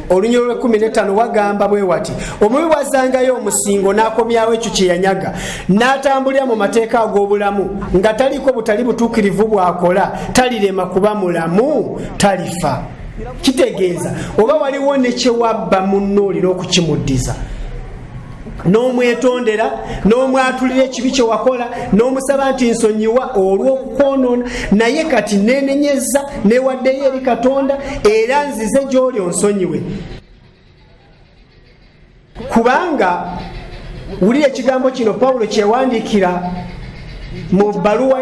Olunyiriri lw'ekumi n'ettaano wagamba bwe wati: omubi bw'azzangayo omusingo n'akomyawo ekyo kye yanyaga, n'atambulira mu mateeka ag'obulamu nga taliiko butali butuukirivu bw'akola, talirema kuba mulamu, talifa. Kitegeeza oba waliwo ne kyewabba munno, olina okukimuddiza n'omwetondera, n'omwatulira ekibi kye wakola, n'omusaba nti nsonyiwa olw'okukwonoona, naye kati neenenyeza, newaddeyo eri Katonda, era nzize gy'oli onsonyiwe. Kubanga wulira ekigambo kino Pawulo kyewandiikira mu bbaluwa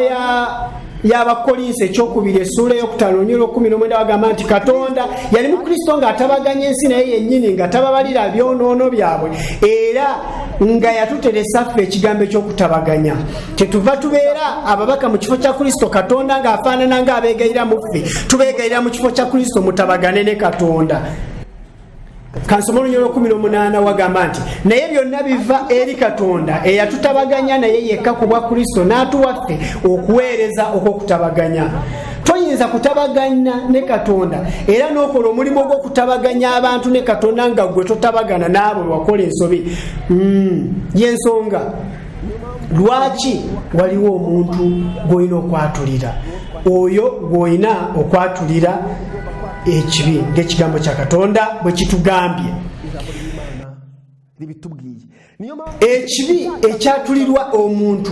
y'Abakolinso ekyokubiri, essuula eyokutaano, olunyiriri 19, bagamba nti Katonda yali mu Kristo ng'atabaganya ensi naye yennyini, nga tababalira byonoono byabwe, era nga yatuteresa ffe ekigambo ekyokutabaganya. Kyetuva tubeera ababaka mu kifo kya Kristo, Katonda ng'afaanana ng'abeegayira mu ffe. Tubeegayira mu kifo kya Kristo, mutabagane ne Katonda. Kansoma olunyiriri 18, wagamba nti naye byonna biva eri Katonda eyatutabaganya naye yekka ku bwa Kristo, n'atuwa ffe okuweereza okw'okutabaganya. Toyinza kutabaganya ne Katonda era n'okola omulimu ogw'okutabaganya abantu ne Katonda nga gwe totabagana n'abo wakola ensobi. Yensonga lwaki waliwo omuntu gw'olina okwatulira, oyo gw'olina okwatulira ekibi, ng'ekigambo kya Katonda bwe kitugambye. Ribitubwiye. Niyo mpamvu Ekibi ekyatulirwa omuntu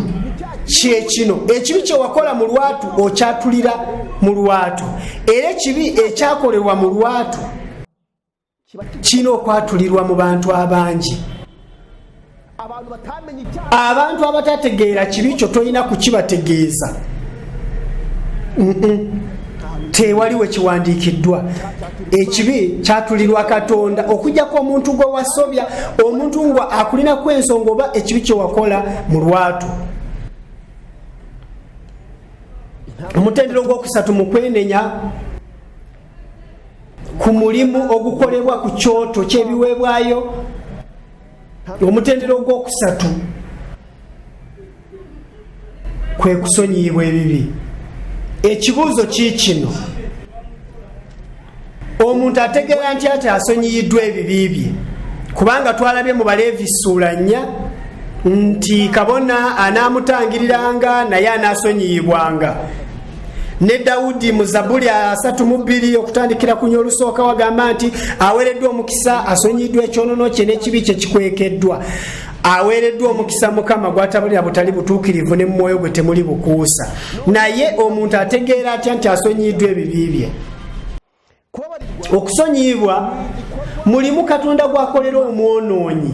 kyekino: ekibi kyewakola mu lwatu okyatulira mu lwatu, era ekibi ekyakolebwa mu lwatu kiba kirina okwatulirwa mu bantu abangi. Abantu batamenye icyaha. Abantu abatategeera kibi kyo tolina kukibategeeza. Tewali we kiwandiikiddwa ekibi kyatulirwa Katonda, okujjako omuntu gwe wasobya, omuntu nga akulinaku ensonga oba ekibi kyewakola mu lwatu. Omutendero ogwokusatu mu kwenenya ku mulimu ogukolebwa ku kyoto kyebiweebwayo, omutendero ogwokusatu kwe kusonyiyibwa ebibi. Ekibuuzo kiikino: omuntu ategeera nti ati asonyiyiddwa ebibi bye? Kubanga twalabye mu Baleevi ssuula 4 nti kabona anaamutangiriranga naye anaasonyiyibwanga. Ne Dawudi mu Zabuli 32, okutandikira ku nya olusooka, wagamba nti aweereddwa omukisa asonyiyiddwa ekyonono kye, n'ekibi kye kikwekeddwa. Aweereddwa omukisa Mukama gwatabalira butali butuukirivu, ne mu mwoyo gwe temuli bukuusa. Naye omuntu ategeera atya nti asonyiyiddwa ebibi bye? Kubabarirwa Okusonyiyibwa mulimu Katonda gwakolera omwonoonyi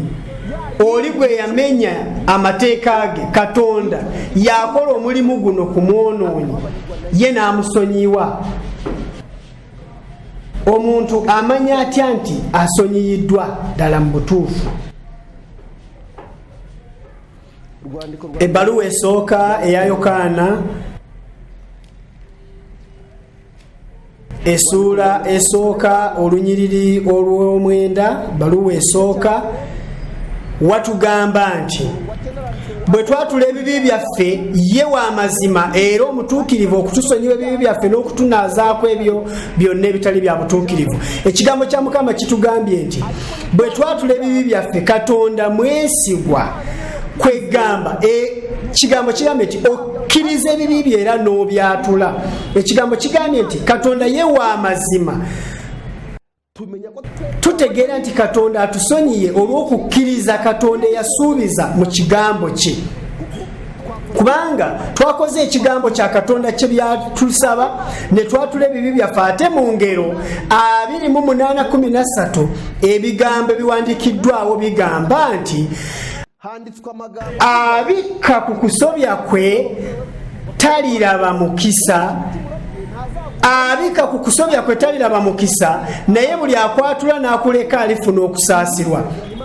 oli gwe yamenya amateeka ge. Katonda yakola omulimu guno ku mwonoonyi, ye n'amusonyiwa. Omuntu amanya atya nti asonyiyiddwa ddala mu butuufu? Urwandiko rwa Ebbaluwa esooka eya Yokaana, essuula esooka, olunyiriri olw'omwenda, baluwa esooka, watugamba nti bwe twatula ebibi byaffe, ye wa mazima era omutuukirivu okutusonyiwa ebibi byaffe n'okutunaazaako ebyo byonna ebitali bya butuukirivu. Ekigambo kya Mukama kitugambye nti bwe twatula ebibi byaffe, Katonda mwesigwa. Kwegamba ekigambo kigambye nti okkiriza ebibi bye era n'obyatula. Ekigambo kigambye nti Katonda ye wa mazima. Tumenya ko Tutegeera nti Katonda atusonyiye olw'okukkiriza Katonda eyasuubiza mu kigambo kye, kubanga twakoze ekigambo kya Katonda kye byatusaba ne twatula ebibi byaffe. Ate mu Ngero 28:13, ebigambo ebiwandiikiddwawo bigamba nti handitswe amagambo abikka ku kusobya kwe taliraba mukisa, abikka ku kusobya kwe taliraba mukisa, naye buli akwatula n'akuleka alifuna okusaasirwa.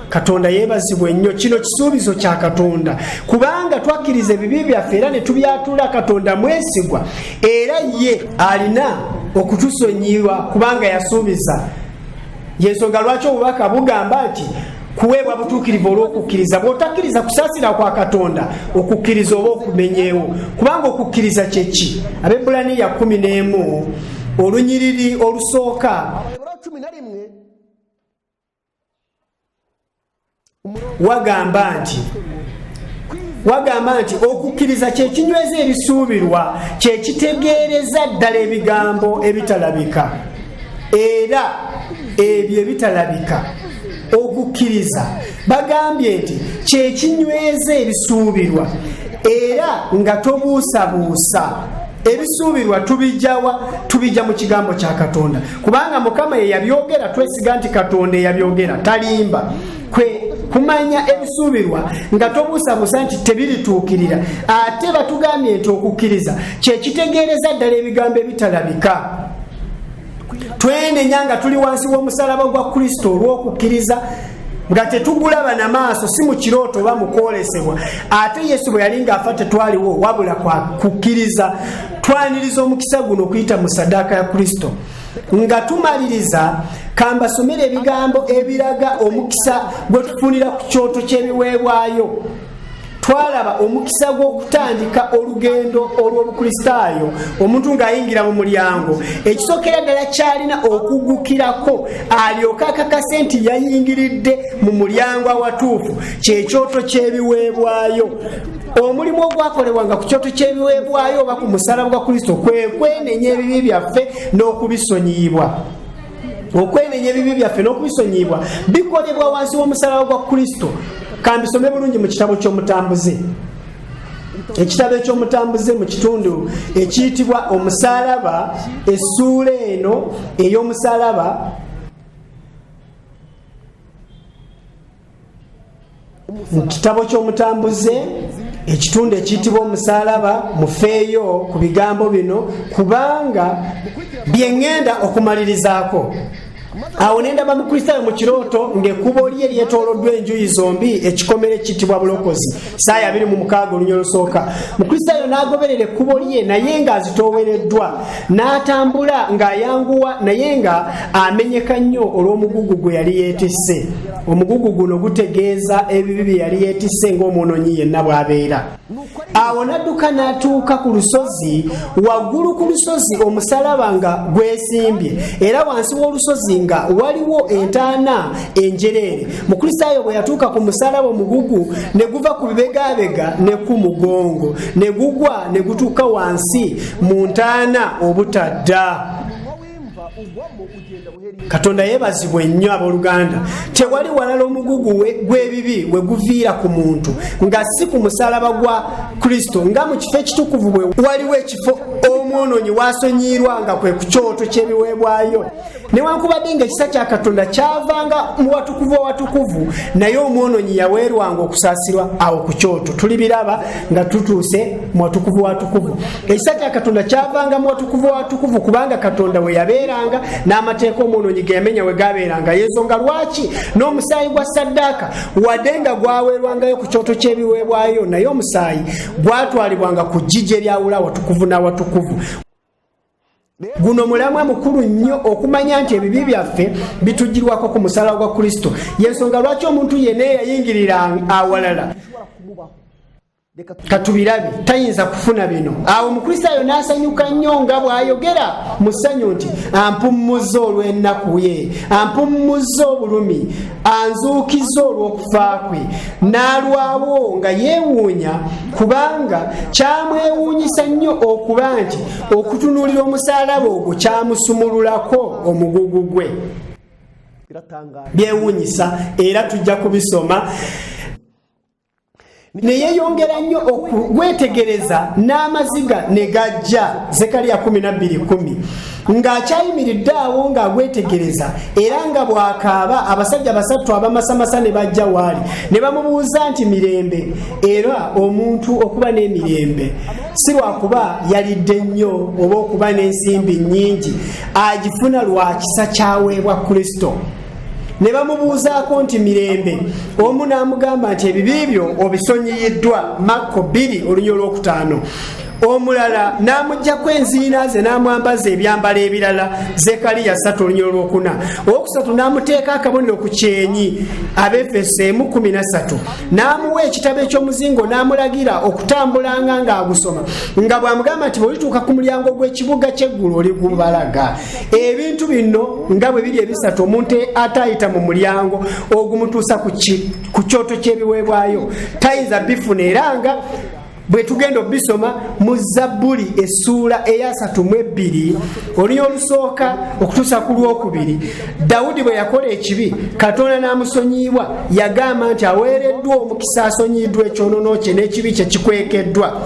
Katonda yeebazibwa ennyo. Kino kisuubizo kya Katonda. Kubanga twakkiriza ebibi byaffe era ne tubyatula, Katonda mwesigwa era ye alina okutusonyiwa kubanga yasuubiza. Yensonga lwaki obubaka bugamba nti kuweebwa butuukirivu olw'okukkiriza. Bw'otakkiriza kusaasira kwa Katonda, okukkiriza oba okumenyeewo. Kubanga okukkiriza kyeki? Abebulaniya 11, Olunyiriri olusooka Abaheburayo 11 umurongo Wagamba nti okukkiriza kyekinyweza ebisuubirwa, kyekitegeereza ddala ebigambo ebitalabika, era ebyo ebitalabika. Okukkiriza bagambye nti kyekinyweza ebisuubirwa, era nga tobuusabuusa. Ebisuubirwa tubijjawa? Tubijja mu kigambo kya Katonda, kubanga Mukama ye yabyogera. Twesiga nti Katonda eyabyogera talimba. Kwe kumanya ebisuubirwa nga tobuusabuusa nti tebirituukirira. Ate batugambye nti okukkiriza kyekitegeereza ddala ebigambo ebitalabika. Twenenya nga tuli wansi w'omusalaba gwa Kristo olw'okukkiriza, nga tetugulaba na maaso, si mu kirooto oba mu kwolesebwa. Ate Yesu bwe yali ng'afa tetwaliwo, wabula kwa kukkiriza twaniriza omukisa guno okuyita mu saddaaka ya Kristo. Nga tumaliriza, kambasomere ebigambo ebiraga omukisa gwe tufunira ku kyoto ky'ebiweebwayo. Twalaba omukisa gw'okutandika olugendo olw'Obukristaayo. Omuntu ng'ayingira mu mulyango, ekisookera ddala kyalina okugukirako alyoke akakase nti yayingiridde mu mulyango awatuufu, kyekyoto ky'ebiweebwayo. Omulimu ogwakolebwanga ku kyoto ky'ebiweebwayo oba ku musalaba gwa Kristo kwe kwenenya ebibi byaffe n'okubisonyiyibwa. Okwenenya ebibi byaffe n'okubisonyiyibwa bikolebwa wansi w'omusalaba gwa Kristo. Kambisome bulungi mu kitabo ky'Omutambuze, ekitabo eky'Omutambuze, mu kitundu ekiyitibwa Omusalaba, essuula eno ey'omusalaba. Mu kitabo ky'Omutambuze, ekitundu ekiyitibwa Omusalaba, mufeeyo ku bigambo bino kubanga bye ŋŋenda okumalirizaako. Awo ne ndaba Mukristaayo mu kirooto ng'ekkubo lye lyetooloddwa enjuyi zombi ekikomera ekiyitibwa bulokozi. Saaya 26 olunya olusooka. Mukristaayo n'agoberera ekkubo lye, naye ng'azitoowereddwa, n'atambula ng'ayanguwa, naye nga amenyeka nnyo olw'omugugu gwe yali yeetisse. Omugugu guno gutegeeza ebibi bye yali yeetisse ng'omwononyi yenna bw'abeera. Awo n'adduka n'atuuka ku lusozi. Waggulu ku lusozi omusalaba nga gwesimbye, era wansi w'olusozi nga waliwo entaana enjereere. Mukristaayo bwe yatuuka ku musalaba, omugugu ne guva ku bibegabega ne ku mugongo, ne gugwa ne gutuuka wansi mu ntaana obutadda. Umunwa w'imva ugwamo ugenda buheri. Katonda yeebazibwe nnyo. Abooluganda, tewali walala omugugu gw'ebibi we guviira ku muntu nga si ku musalaba gwa Kristo. Nga mu kifo ekitukuvu bwe waliwo ekifo omwonoonyi wasonyiirwa, nga kwe ku kyoto ky'ebiweebwayo, newankubadde nga ekisa kya Katonda kyavanga mu watukuvu awatukuvu, naye omwonoonyi yaweerwanga okusaasirwa awo ku kyoto. Tulibiraba nga tutuuse mu watukuvu watukuvu. Ekisa kya Katonda kyavanga mu watukuvu watukuvu, kubanga Katonda we yabeeranga, n'amateeka omwonoonyi ge yamenya we gabeeranga. Yensonga lwaki n'omusaayi gwa saddaaka, wadde nga gwaweerwangayo ku kyoto ky'ebiweebwayo, naye omusaayi gwatwalibwanga ku jjiji eryawula awatukuvu n'awatukuvu. Guno mulamwa mukulu nnyo, okumanya nti ebibi byaffe bitugirwako ku musalaba gwa Kristo. Yensonga lwaki omuntu yenna eyayingirira awalala, Bishobora kumubaho, reka katubirabe, tayinza kufuna bino. Awo Omukristaayo n'asanyuka nnyo nga bw'ayogera mu ssanyu nti, "Ampummuza olw'ennaku ye, ampummuza obulumi, anzuukiza olw'okufa kwe." N'alwawo nga yeewuunya, kubanga kyamwewuunyisa nnyo okuba nti okutunuulira omusaalaba ogwo kyamusumululako omugugu gwe. Biratangaje. Byewuunyisa, era tujja kubisoma. Ne yeeyongera nnyo okugwetegereza, n'amaziga ne gajja. Zekaliya 12:10. Ng'akyayimiridde awo ng'agwetegereza era nga bw'akaaba, abasajja basatu abamasamasa ne bajja waali ne bamubuuza nti, "Mirembe?" Era omuntu okuba n'emirembe si lwakuba yalidde nnyo oba okuba n'ensimbi nnyingi, agifuna lwa kisa kyaweebwa Kristo. Ne bamubuuzaako nti, "Mirembe?" Omu n'amugamba nti, "Ebibi byo obisonyiyiddwa." Makko 2 olunya olwokutaano. Omulala n'amuggyako enziina ze n'amwambaza ebyambalo ebirala, Zekaliya 3 olunyiriri olwokuna. Owokusatu n'amuteeka akabonero ku kyenyi, Abefeso 1:13. N'amuwa ekitabo eky'omuzingo n'amulagira okutambulanga ng'agusoma, nga bw'amugamba nti bw'olituuka ku mulyango gw'ekibuga ky'eggulu oligubalaga. Ebintu bino nga bwe biri ebisatu, omuntu atayita mu mulyango ogumutuusa ku kyoto ky'ebiweebwayo tayinza bifuna. Era nga bwe tugenda obisoma mu Zabbuli essuula eyasatu mu ebbiri, olunya olusooka okutuusa ku lwokubiri, Dawudi bwe yakola ekibi Katonda n'amusonyiibwa, yagamba nti aweereddwa omukisa asonyiiddwa ekyonono kye n'ekibi kye kikwekeddwa.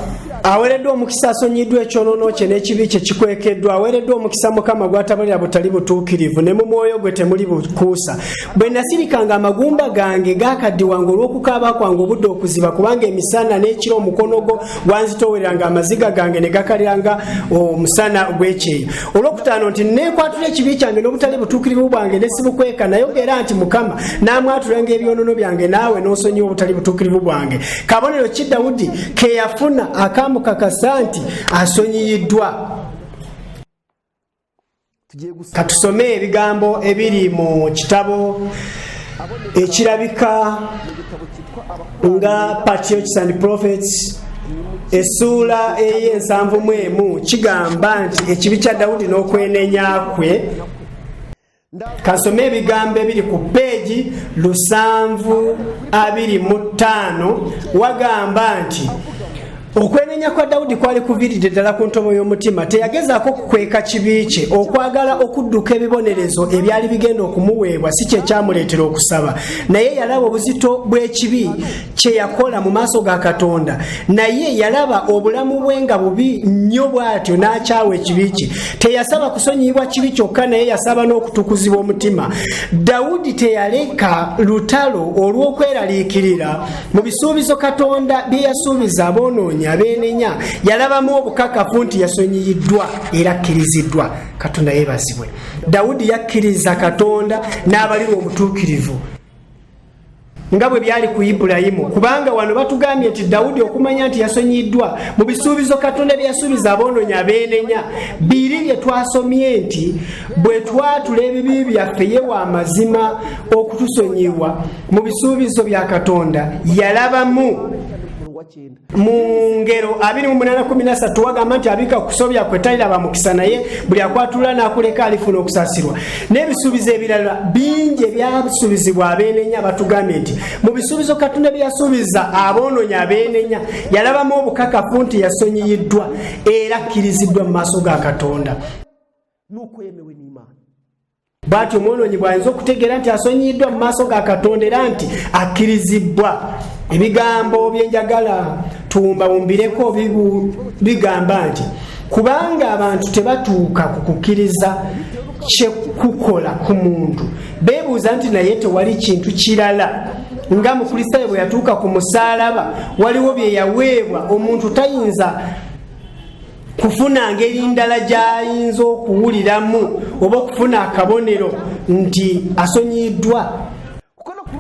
Aweereddwa omukisa asonyiiddwa ekyonono kye n'ekibi kye kikwekeddwa. Aweereddwa omukisa Mukama gw'atabalira butali butuukirivu, ne mu mwoyo gwe temuli bukuusa. Bwe nasirikanga, amagumba gange gakaddiwanga olw'okukaaba kwange obudde okuziba, kubanga emisana n'ekiro omukono gwo gwanzitoowereranga, amaziga gange ne gakaliranga omusana gw'ekyeyo. Olwokutaano nti neekwatula ekibi kyange n'obutali butuukirivu bwange ne sibukweka. Nayogera nti Mukama n'amwatulanga ebyonono byange, naawe n'osonyiwa obutali butuukirivu bwange. Kabonero ki Dawudi ke yafuna akamukakasa nti asonyiyiddwa? Tugiye gusoma Katusome ebigambo ebiri mu kitabo ekirabika mu gitabo cyitwa Abakurambere nga Patriarchs and Prophets, essuula ey'e71. Kigamba nti ekibi kya Dawudi n'okwenenya kwe. Kansome ebigambo ebiri ku peegi 725. Wagamba nti okwenenya kwa Dawudi kwali kuviiridde ddala ku ntobo y'omutima. Teyagezaako kukweka kibi kye. Okwagala okudduka ebibonerezo ebyali bigenda okumuweebwa si kye kyamuleetera okusaba, naye yalaba obuzito bw'ekibi kye yakola mu maaso ga Katonda. Naye yalaba obulamu bwe nga bubi nnyo, bw'atyo n'akyawa ekibi kye. Teyasaba kusonyiyibwa kibi kyokka, naye yasaba n'okutukuzibwa omutima. Dawudi teyaleka lutalo olw'okweraliikirira. Mu bisuubizo Katonda bye yasuubiza aboonoonyi abeenenya yalabamu obukakafu nti yasonyiyiddwa era akkiriziddwa. Katonda yeebazibwe. Dawudi yakkiriza Katonda n'abalirwa obutuukirivu, nga bwe byali ku Ibulayimu, kubanga wano batugambye nti Dawudi okumanya nti yasonyiyiddwa mu bisuubizo Katonda bye yasuubiza aboonoonyi abeenenya, biri bye twasomye nti bwe twatula ebibi byaffe, ye wa mazima okutusonyiwa. Mu bisuubizo bya Katonda yalabamu umurongo wa 9. Mu Ngero 28:13 wagamba nti abika kusobya kwe taliraba mukisa, naye buli akwatula n'akuleka alifuna okusaasirwa. N'ebisuubizo ebirala bingi ebyasuubizibwa abeenenya. Batugambye nti mu bisuubizo Katonda bye yasuubiza aboonoonyi abeenenya yalabamu obukakafu nti yasonyiyiddwa era akkiriziddwa mu maaso ga Katonda. Nuko yemewe n'Imana. Bw'atyo omwonoonyi bw'ayinza okutegeera nti asonyiyiddwa mu maaso ga Katonda era nti akkirizibbwa. Ebigambo byenjagala tuwumbawumbireko bigamba nti kubanga abantu tebatuuka ku kukkiriza kyekukola ku muntu, beebuuza nti naye tewali kintu kirala? Nga Mukristaayo bwe yatuuka ku musaalaba, waliwo bye yaweebwa. Omuntu tayinza kufuna ngeri ndala gy'ayinza okuwuliramu oba okufuna akabonero nti asonyiyiddwa.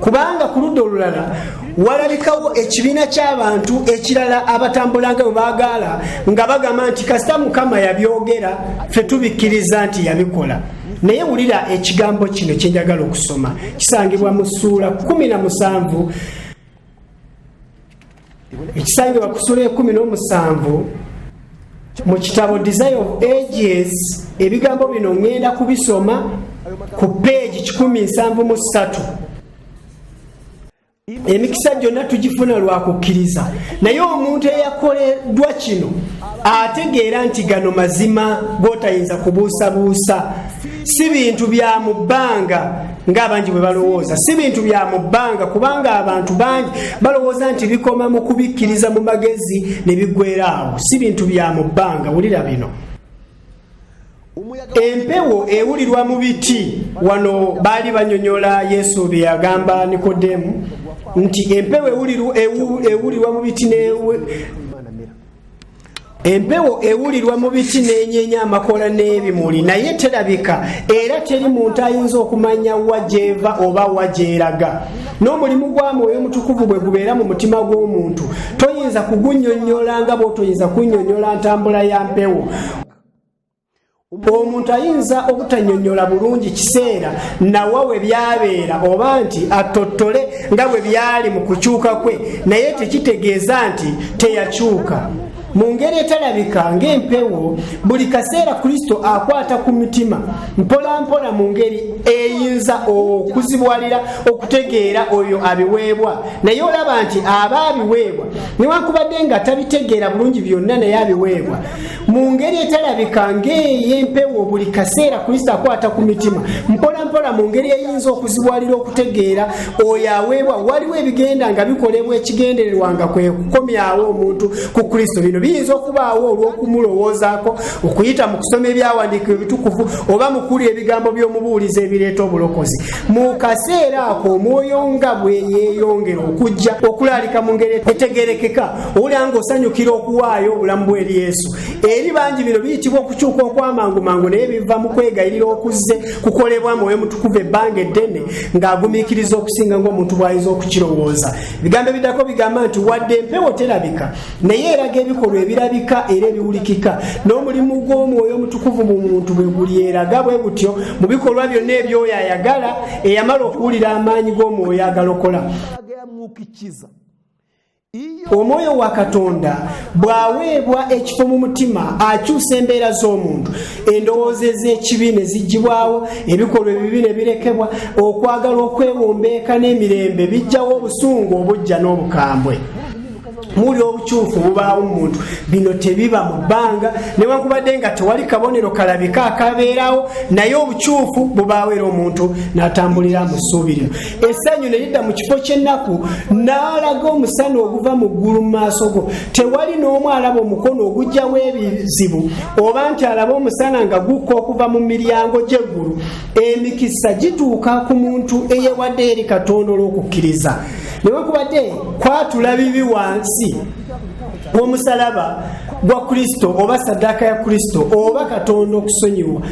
Kubanga ku ludda olulala walabikawo ekibiina ky'abantu ekirala abatambulanga bwe baagaala, nga bagamba nti kasita Mukama yabyogera, ffe tubikkiriza nti yabikola. Naye wulira ekigambo kino kyenjagala okusoma, kisangibwa mu ssuula 17, ekisangibwa ku ssuula 17 mu kitabo Desire of Ages. Ebigambo bino ŋŋenda kubisoma ku peegi 173. Emikisa gyonna tugifuna lwa kukkiriza, naye omuntu eyakoleddwa kino ategeera nti gano mazima g'otayinza kubuusabuusa. Si bintu bya mu bbanga ng'abangi bwe balowooza. Si bintu bya mu bbanga, kubanga abantu bangi balowooza nti bikoma mu kubikkiriza mu magezi ne biggwera awo. Si bintu bya mu bbanga. Wulira bino. Umuyaga Empewo ewulirwa mu biti. Wano baali banyonyola Yesu bye yagamba Nikodemu nti empewo ewulirwa mu biti Imana amera. Empewo ewulirwa mu biti n'enyeenya amakoola n'ebimuli, naye terabika era teri muntu ayinza okumanya wa gy'eva oba wa gy'eraga. N'omulimu gwa Mwoyo Mutukuvu bwe gubeera mu mutima gw'omuntu, toyinza kugunnyonnyola nga bw'otoyinza kunnyonnyola ntambula ya mpewo. Omuntu ayinza obutannyonnyola bulungi kiseera nawa we byabeera oba nti attottole nga bwe byali mu kukyuka kwe, naye tekitegeeza nti teyakyuka. Mu ngeri etalabika ng'empewo, buli kaseera Kristo akwata ku mitima mpola mpola mu ngeri eyinza okuzibuwalira okutegeera oyo abiweebwa. Naye olaba nti aba abiweebwa newankubadde nga tabitegeera bulungi byonna, naye abiweebwa mu ngeri etalabika ng'ey'empewo. Buli kaseera Kristo akwata ku mitima mpola mpola mu ngeri eyinza okuzibuwalira okutegeera oyo aweebwa. Waliwo ebigenda nga bikolebwa ekigendererwa nga kwe kukomyawo omuntu ku Kristo. Bino biyinza okubaawo olw'okumulowoozaako, okuyita mu kusoma ebyawandiikibwa ebitukuvu, oba mu kuwulira ebigambo by'omubuulizi ebireeta obulokozi. Mu kaseera ako omwoyo nga bwe yeeyongera okujja okulaalika mu ngeri etegerekeka, owulira ng'osanyukira okuwaayo obulamu bwe eri Yesu. Eri bangi bino biyitibwa okukyuka okw'amangumangu, naye biva mu kwegayirira okuzze kukolebwa Mwoyo Mutukuvu ebbanga eddene ng'agumiikiriza okusinga ng'omuntu bw'ayinza okukirowooza. Ebigambo ebiddako bigamba nti wadde empewo terabika, naye eraga ebikolwa ebirabika era ebiwulikika. N'omulimu gw'Omwoyo Omutukuvu mu muntu bwe gulyeraga bwe gutyo mu bikolwa byonna ebyoyo ayagala eyamala okuwulira amaanyi g'Omwoyo agalokola. Imbaraga ya Mwuka ikiza iyo Omwoyo wa Katonda bw'aweebwa ekifo mu mutima, akyusa embeera z'omuntu. Endowooza ez'ekibi ne ziggyibwawo, ebikolwa ebibi ne birekebwa, okwagala, okwewombeeka n'emirembe bijjawo obusungu, obujja n'obukambwe. Muli obukyufu bubaawo mu muntu. Bino tebiba mu bbanga, newankubadde nga tewali kabonero kalabika akabeerawo, naye obukyufu bubaawo era omuntu n'atambulira mu ssuubi lino. Essanyu ne lidda mu kifo ky'ennaku, n'alaga omusana oguva mu ggulu mu maaso go. Tewali n'omu alaba omukono ogujjawo ebizibu oba nti alaba omusana nga gukka okuva mu miryango gy'eggulu. Emikisa gituuka ku muntu eyewadde eri Katonda olw'okukkiriza, newankubadde kwatula bibi wansi w'omusalaba gwa Kristo oba saddaaka ya Kristo oba Katonda okusonyiwa.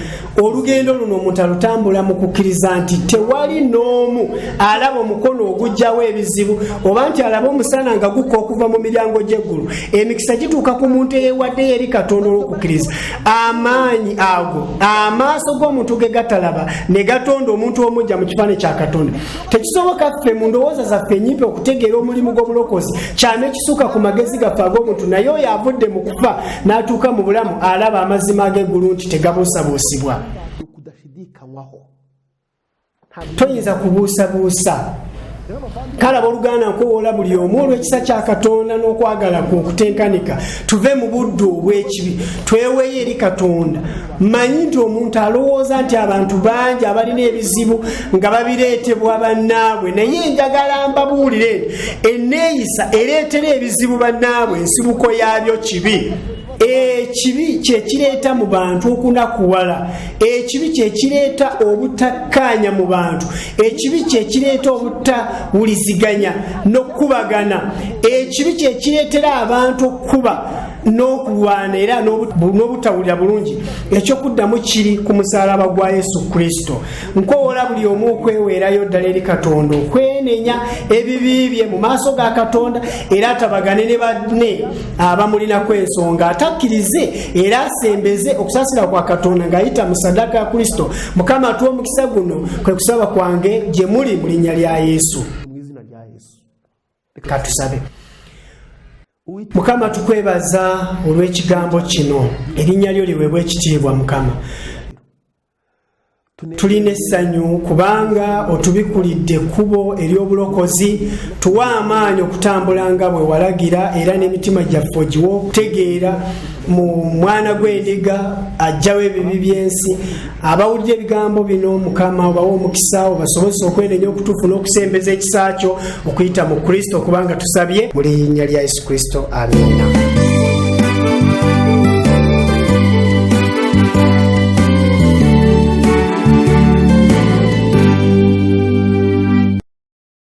Olugendo luno omuntu alutambula mu kukkiriza nti tewali n'omu alaba omukono ogujjawo ebizibu oba nti alaba omusana nga gukka okuva mu miryango gy'eggulu. Emikisa gituuka ku muntu eyewaddeyo eri Katonda olw'okukkiriza. Amaanyi ago amaaso g'omuntu ge gatalaba ne gatonda omuntu omujja mu kifaananyi kya Katonda. Tekisoboka ffe mu ndowooza zaffe enyimpi okutegeera omulimu gw'obulokozi, kyama ekisuka ku magezi gaffe ag'omuntu, naye oyo avudde mu kufa n'atuuka mu bulamu alaba amazima ag'eggulu nti tegabuusabuusibwa. Kudashidikanywaho. Toyinza kubuusabuusa. Kale abooluganda, nkowoola buli omu olw'ekisa kya Katonda n'okwagala kwe okutenkanika, tuve mu buddu obw'ekibi, tweweeyo eri Katonda. Mmanyi nti omuntu alowooza nti abantu bangi abalina ebizibu nga babireetebwa bannaabwe, naye njagala mbabuulire nti enneeyisa ereetera ebizibu bannaabwe, ensibuko yaabyo kibi. Ekibi kyekireeta mu bantu okunakuwala, ekibi kyekireeta obutakkaanya mu bantu, ekibi kyekireeta obutawuliziganya n'okukubagana, ekibi kyekireetera abantu okukuba n'okulwana era n'obutawulira bulungi. Ekyokuddamu kiri ku musaalaba gwa Yesu Kristo. Nkowoola buli omu okweweerayo ddala eri Katonda, okwenenya ebibi bye mu maaso ga Katonda, era atabagane ne banne abamulinako ensonga, atakkirize era asembeze okusaasira kwa Katonda ng'ayita mu saddaaka ya Kristo. Mukama atuwa omukisa. Guno kwe kusaba kwange gye muli mu linnya lya Yesu. Mu izina rya Yesu. Katusabe. Mukama, tukwebaza olw'ekigambo kino. Erinnya lyo liweebwa ekitiibwa. Mukama, tulina essanyu kubanga otubikulidde ekkubo ery'obulokozi. Tuwa amaanyi okutambula nga bwe walagira, era n'emitima gyaffe ogiwe okutegeera mu mwana gw'endiga ajjawo ebibi by'ensi. Abawulira ebigambo bino, Mukama, obawe omukisa, obasobozesa okwenenya okutuufu n'okusembeza ekisa kyo okuyita mu Kristo, kubanga tusabye mu linnya lya Yesu Kristo, amiina.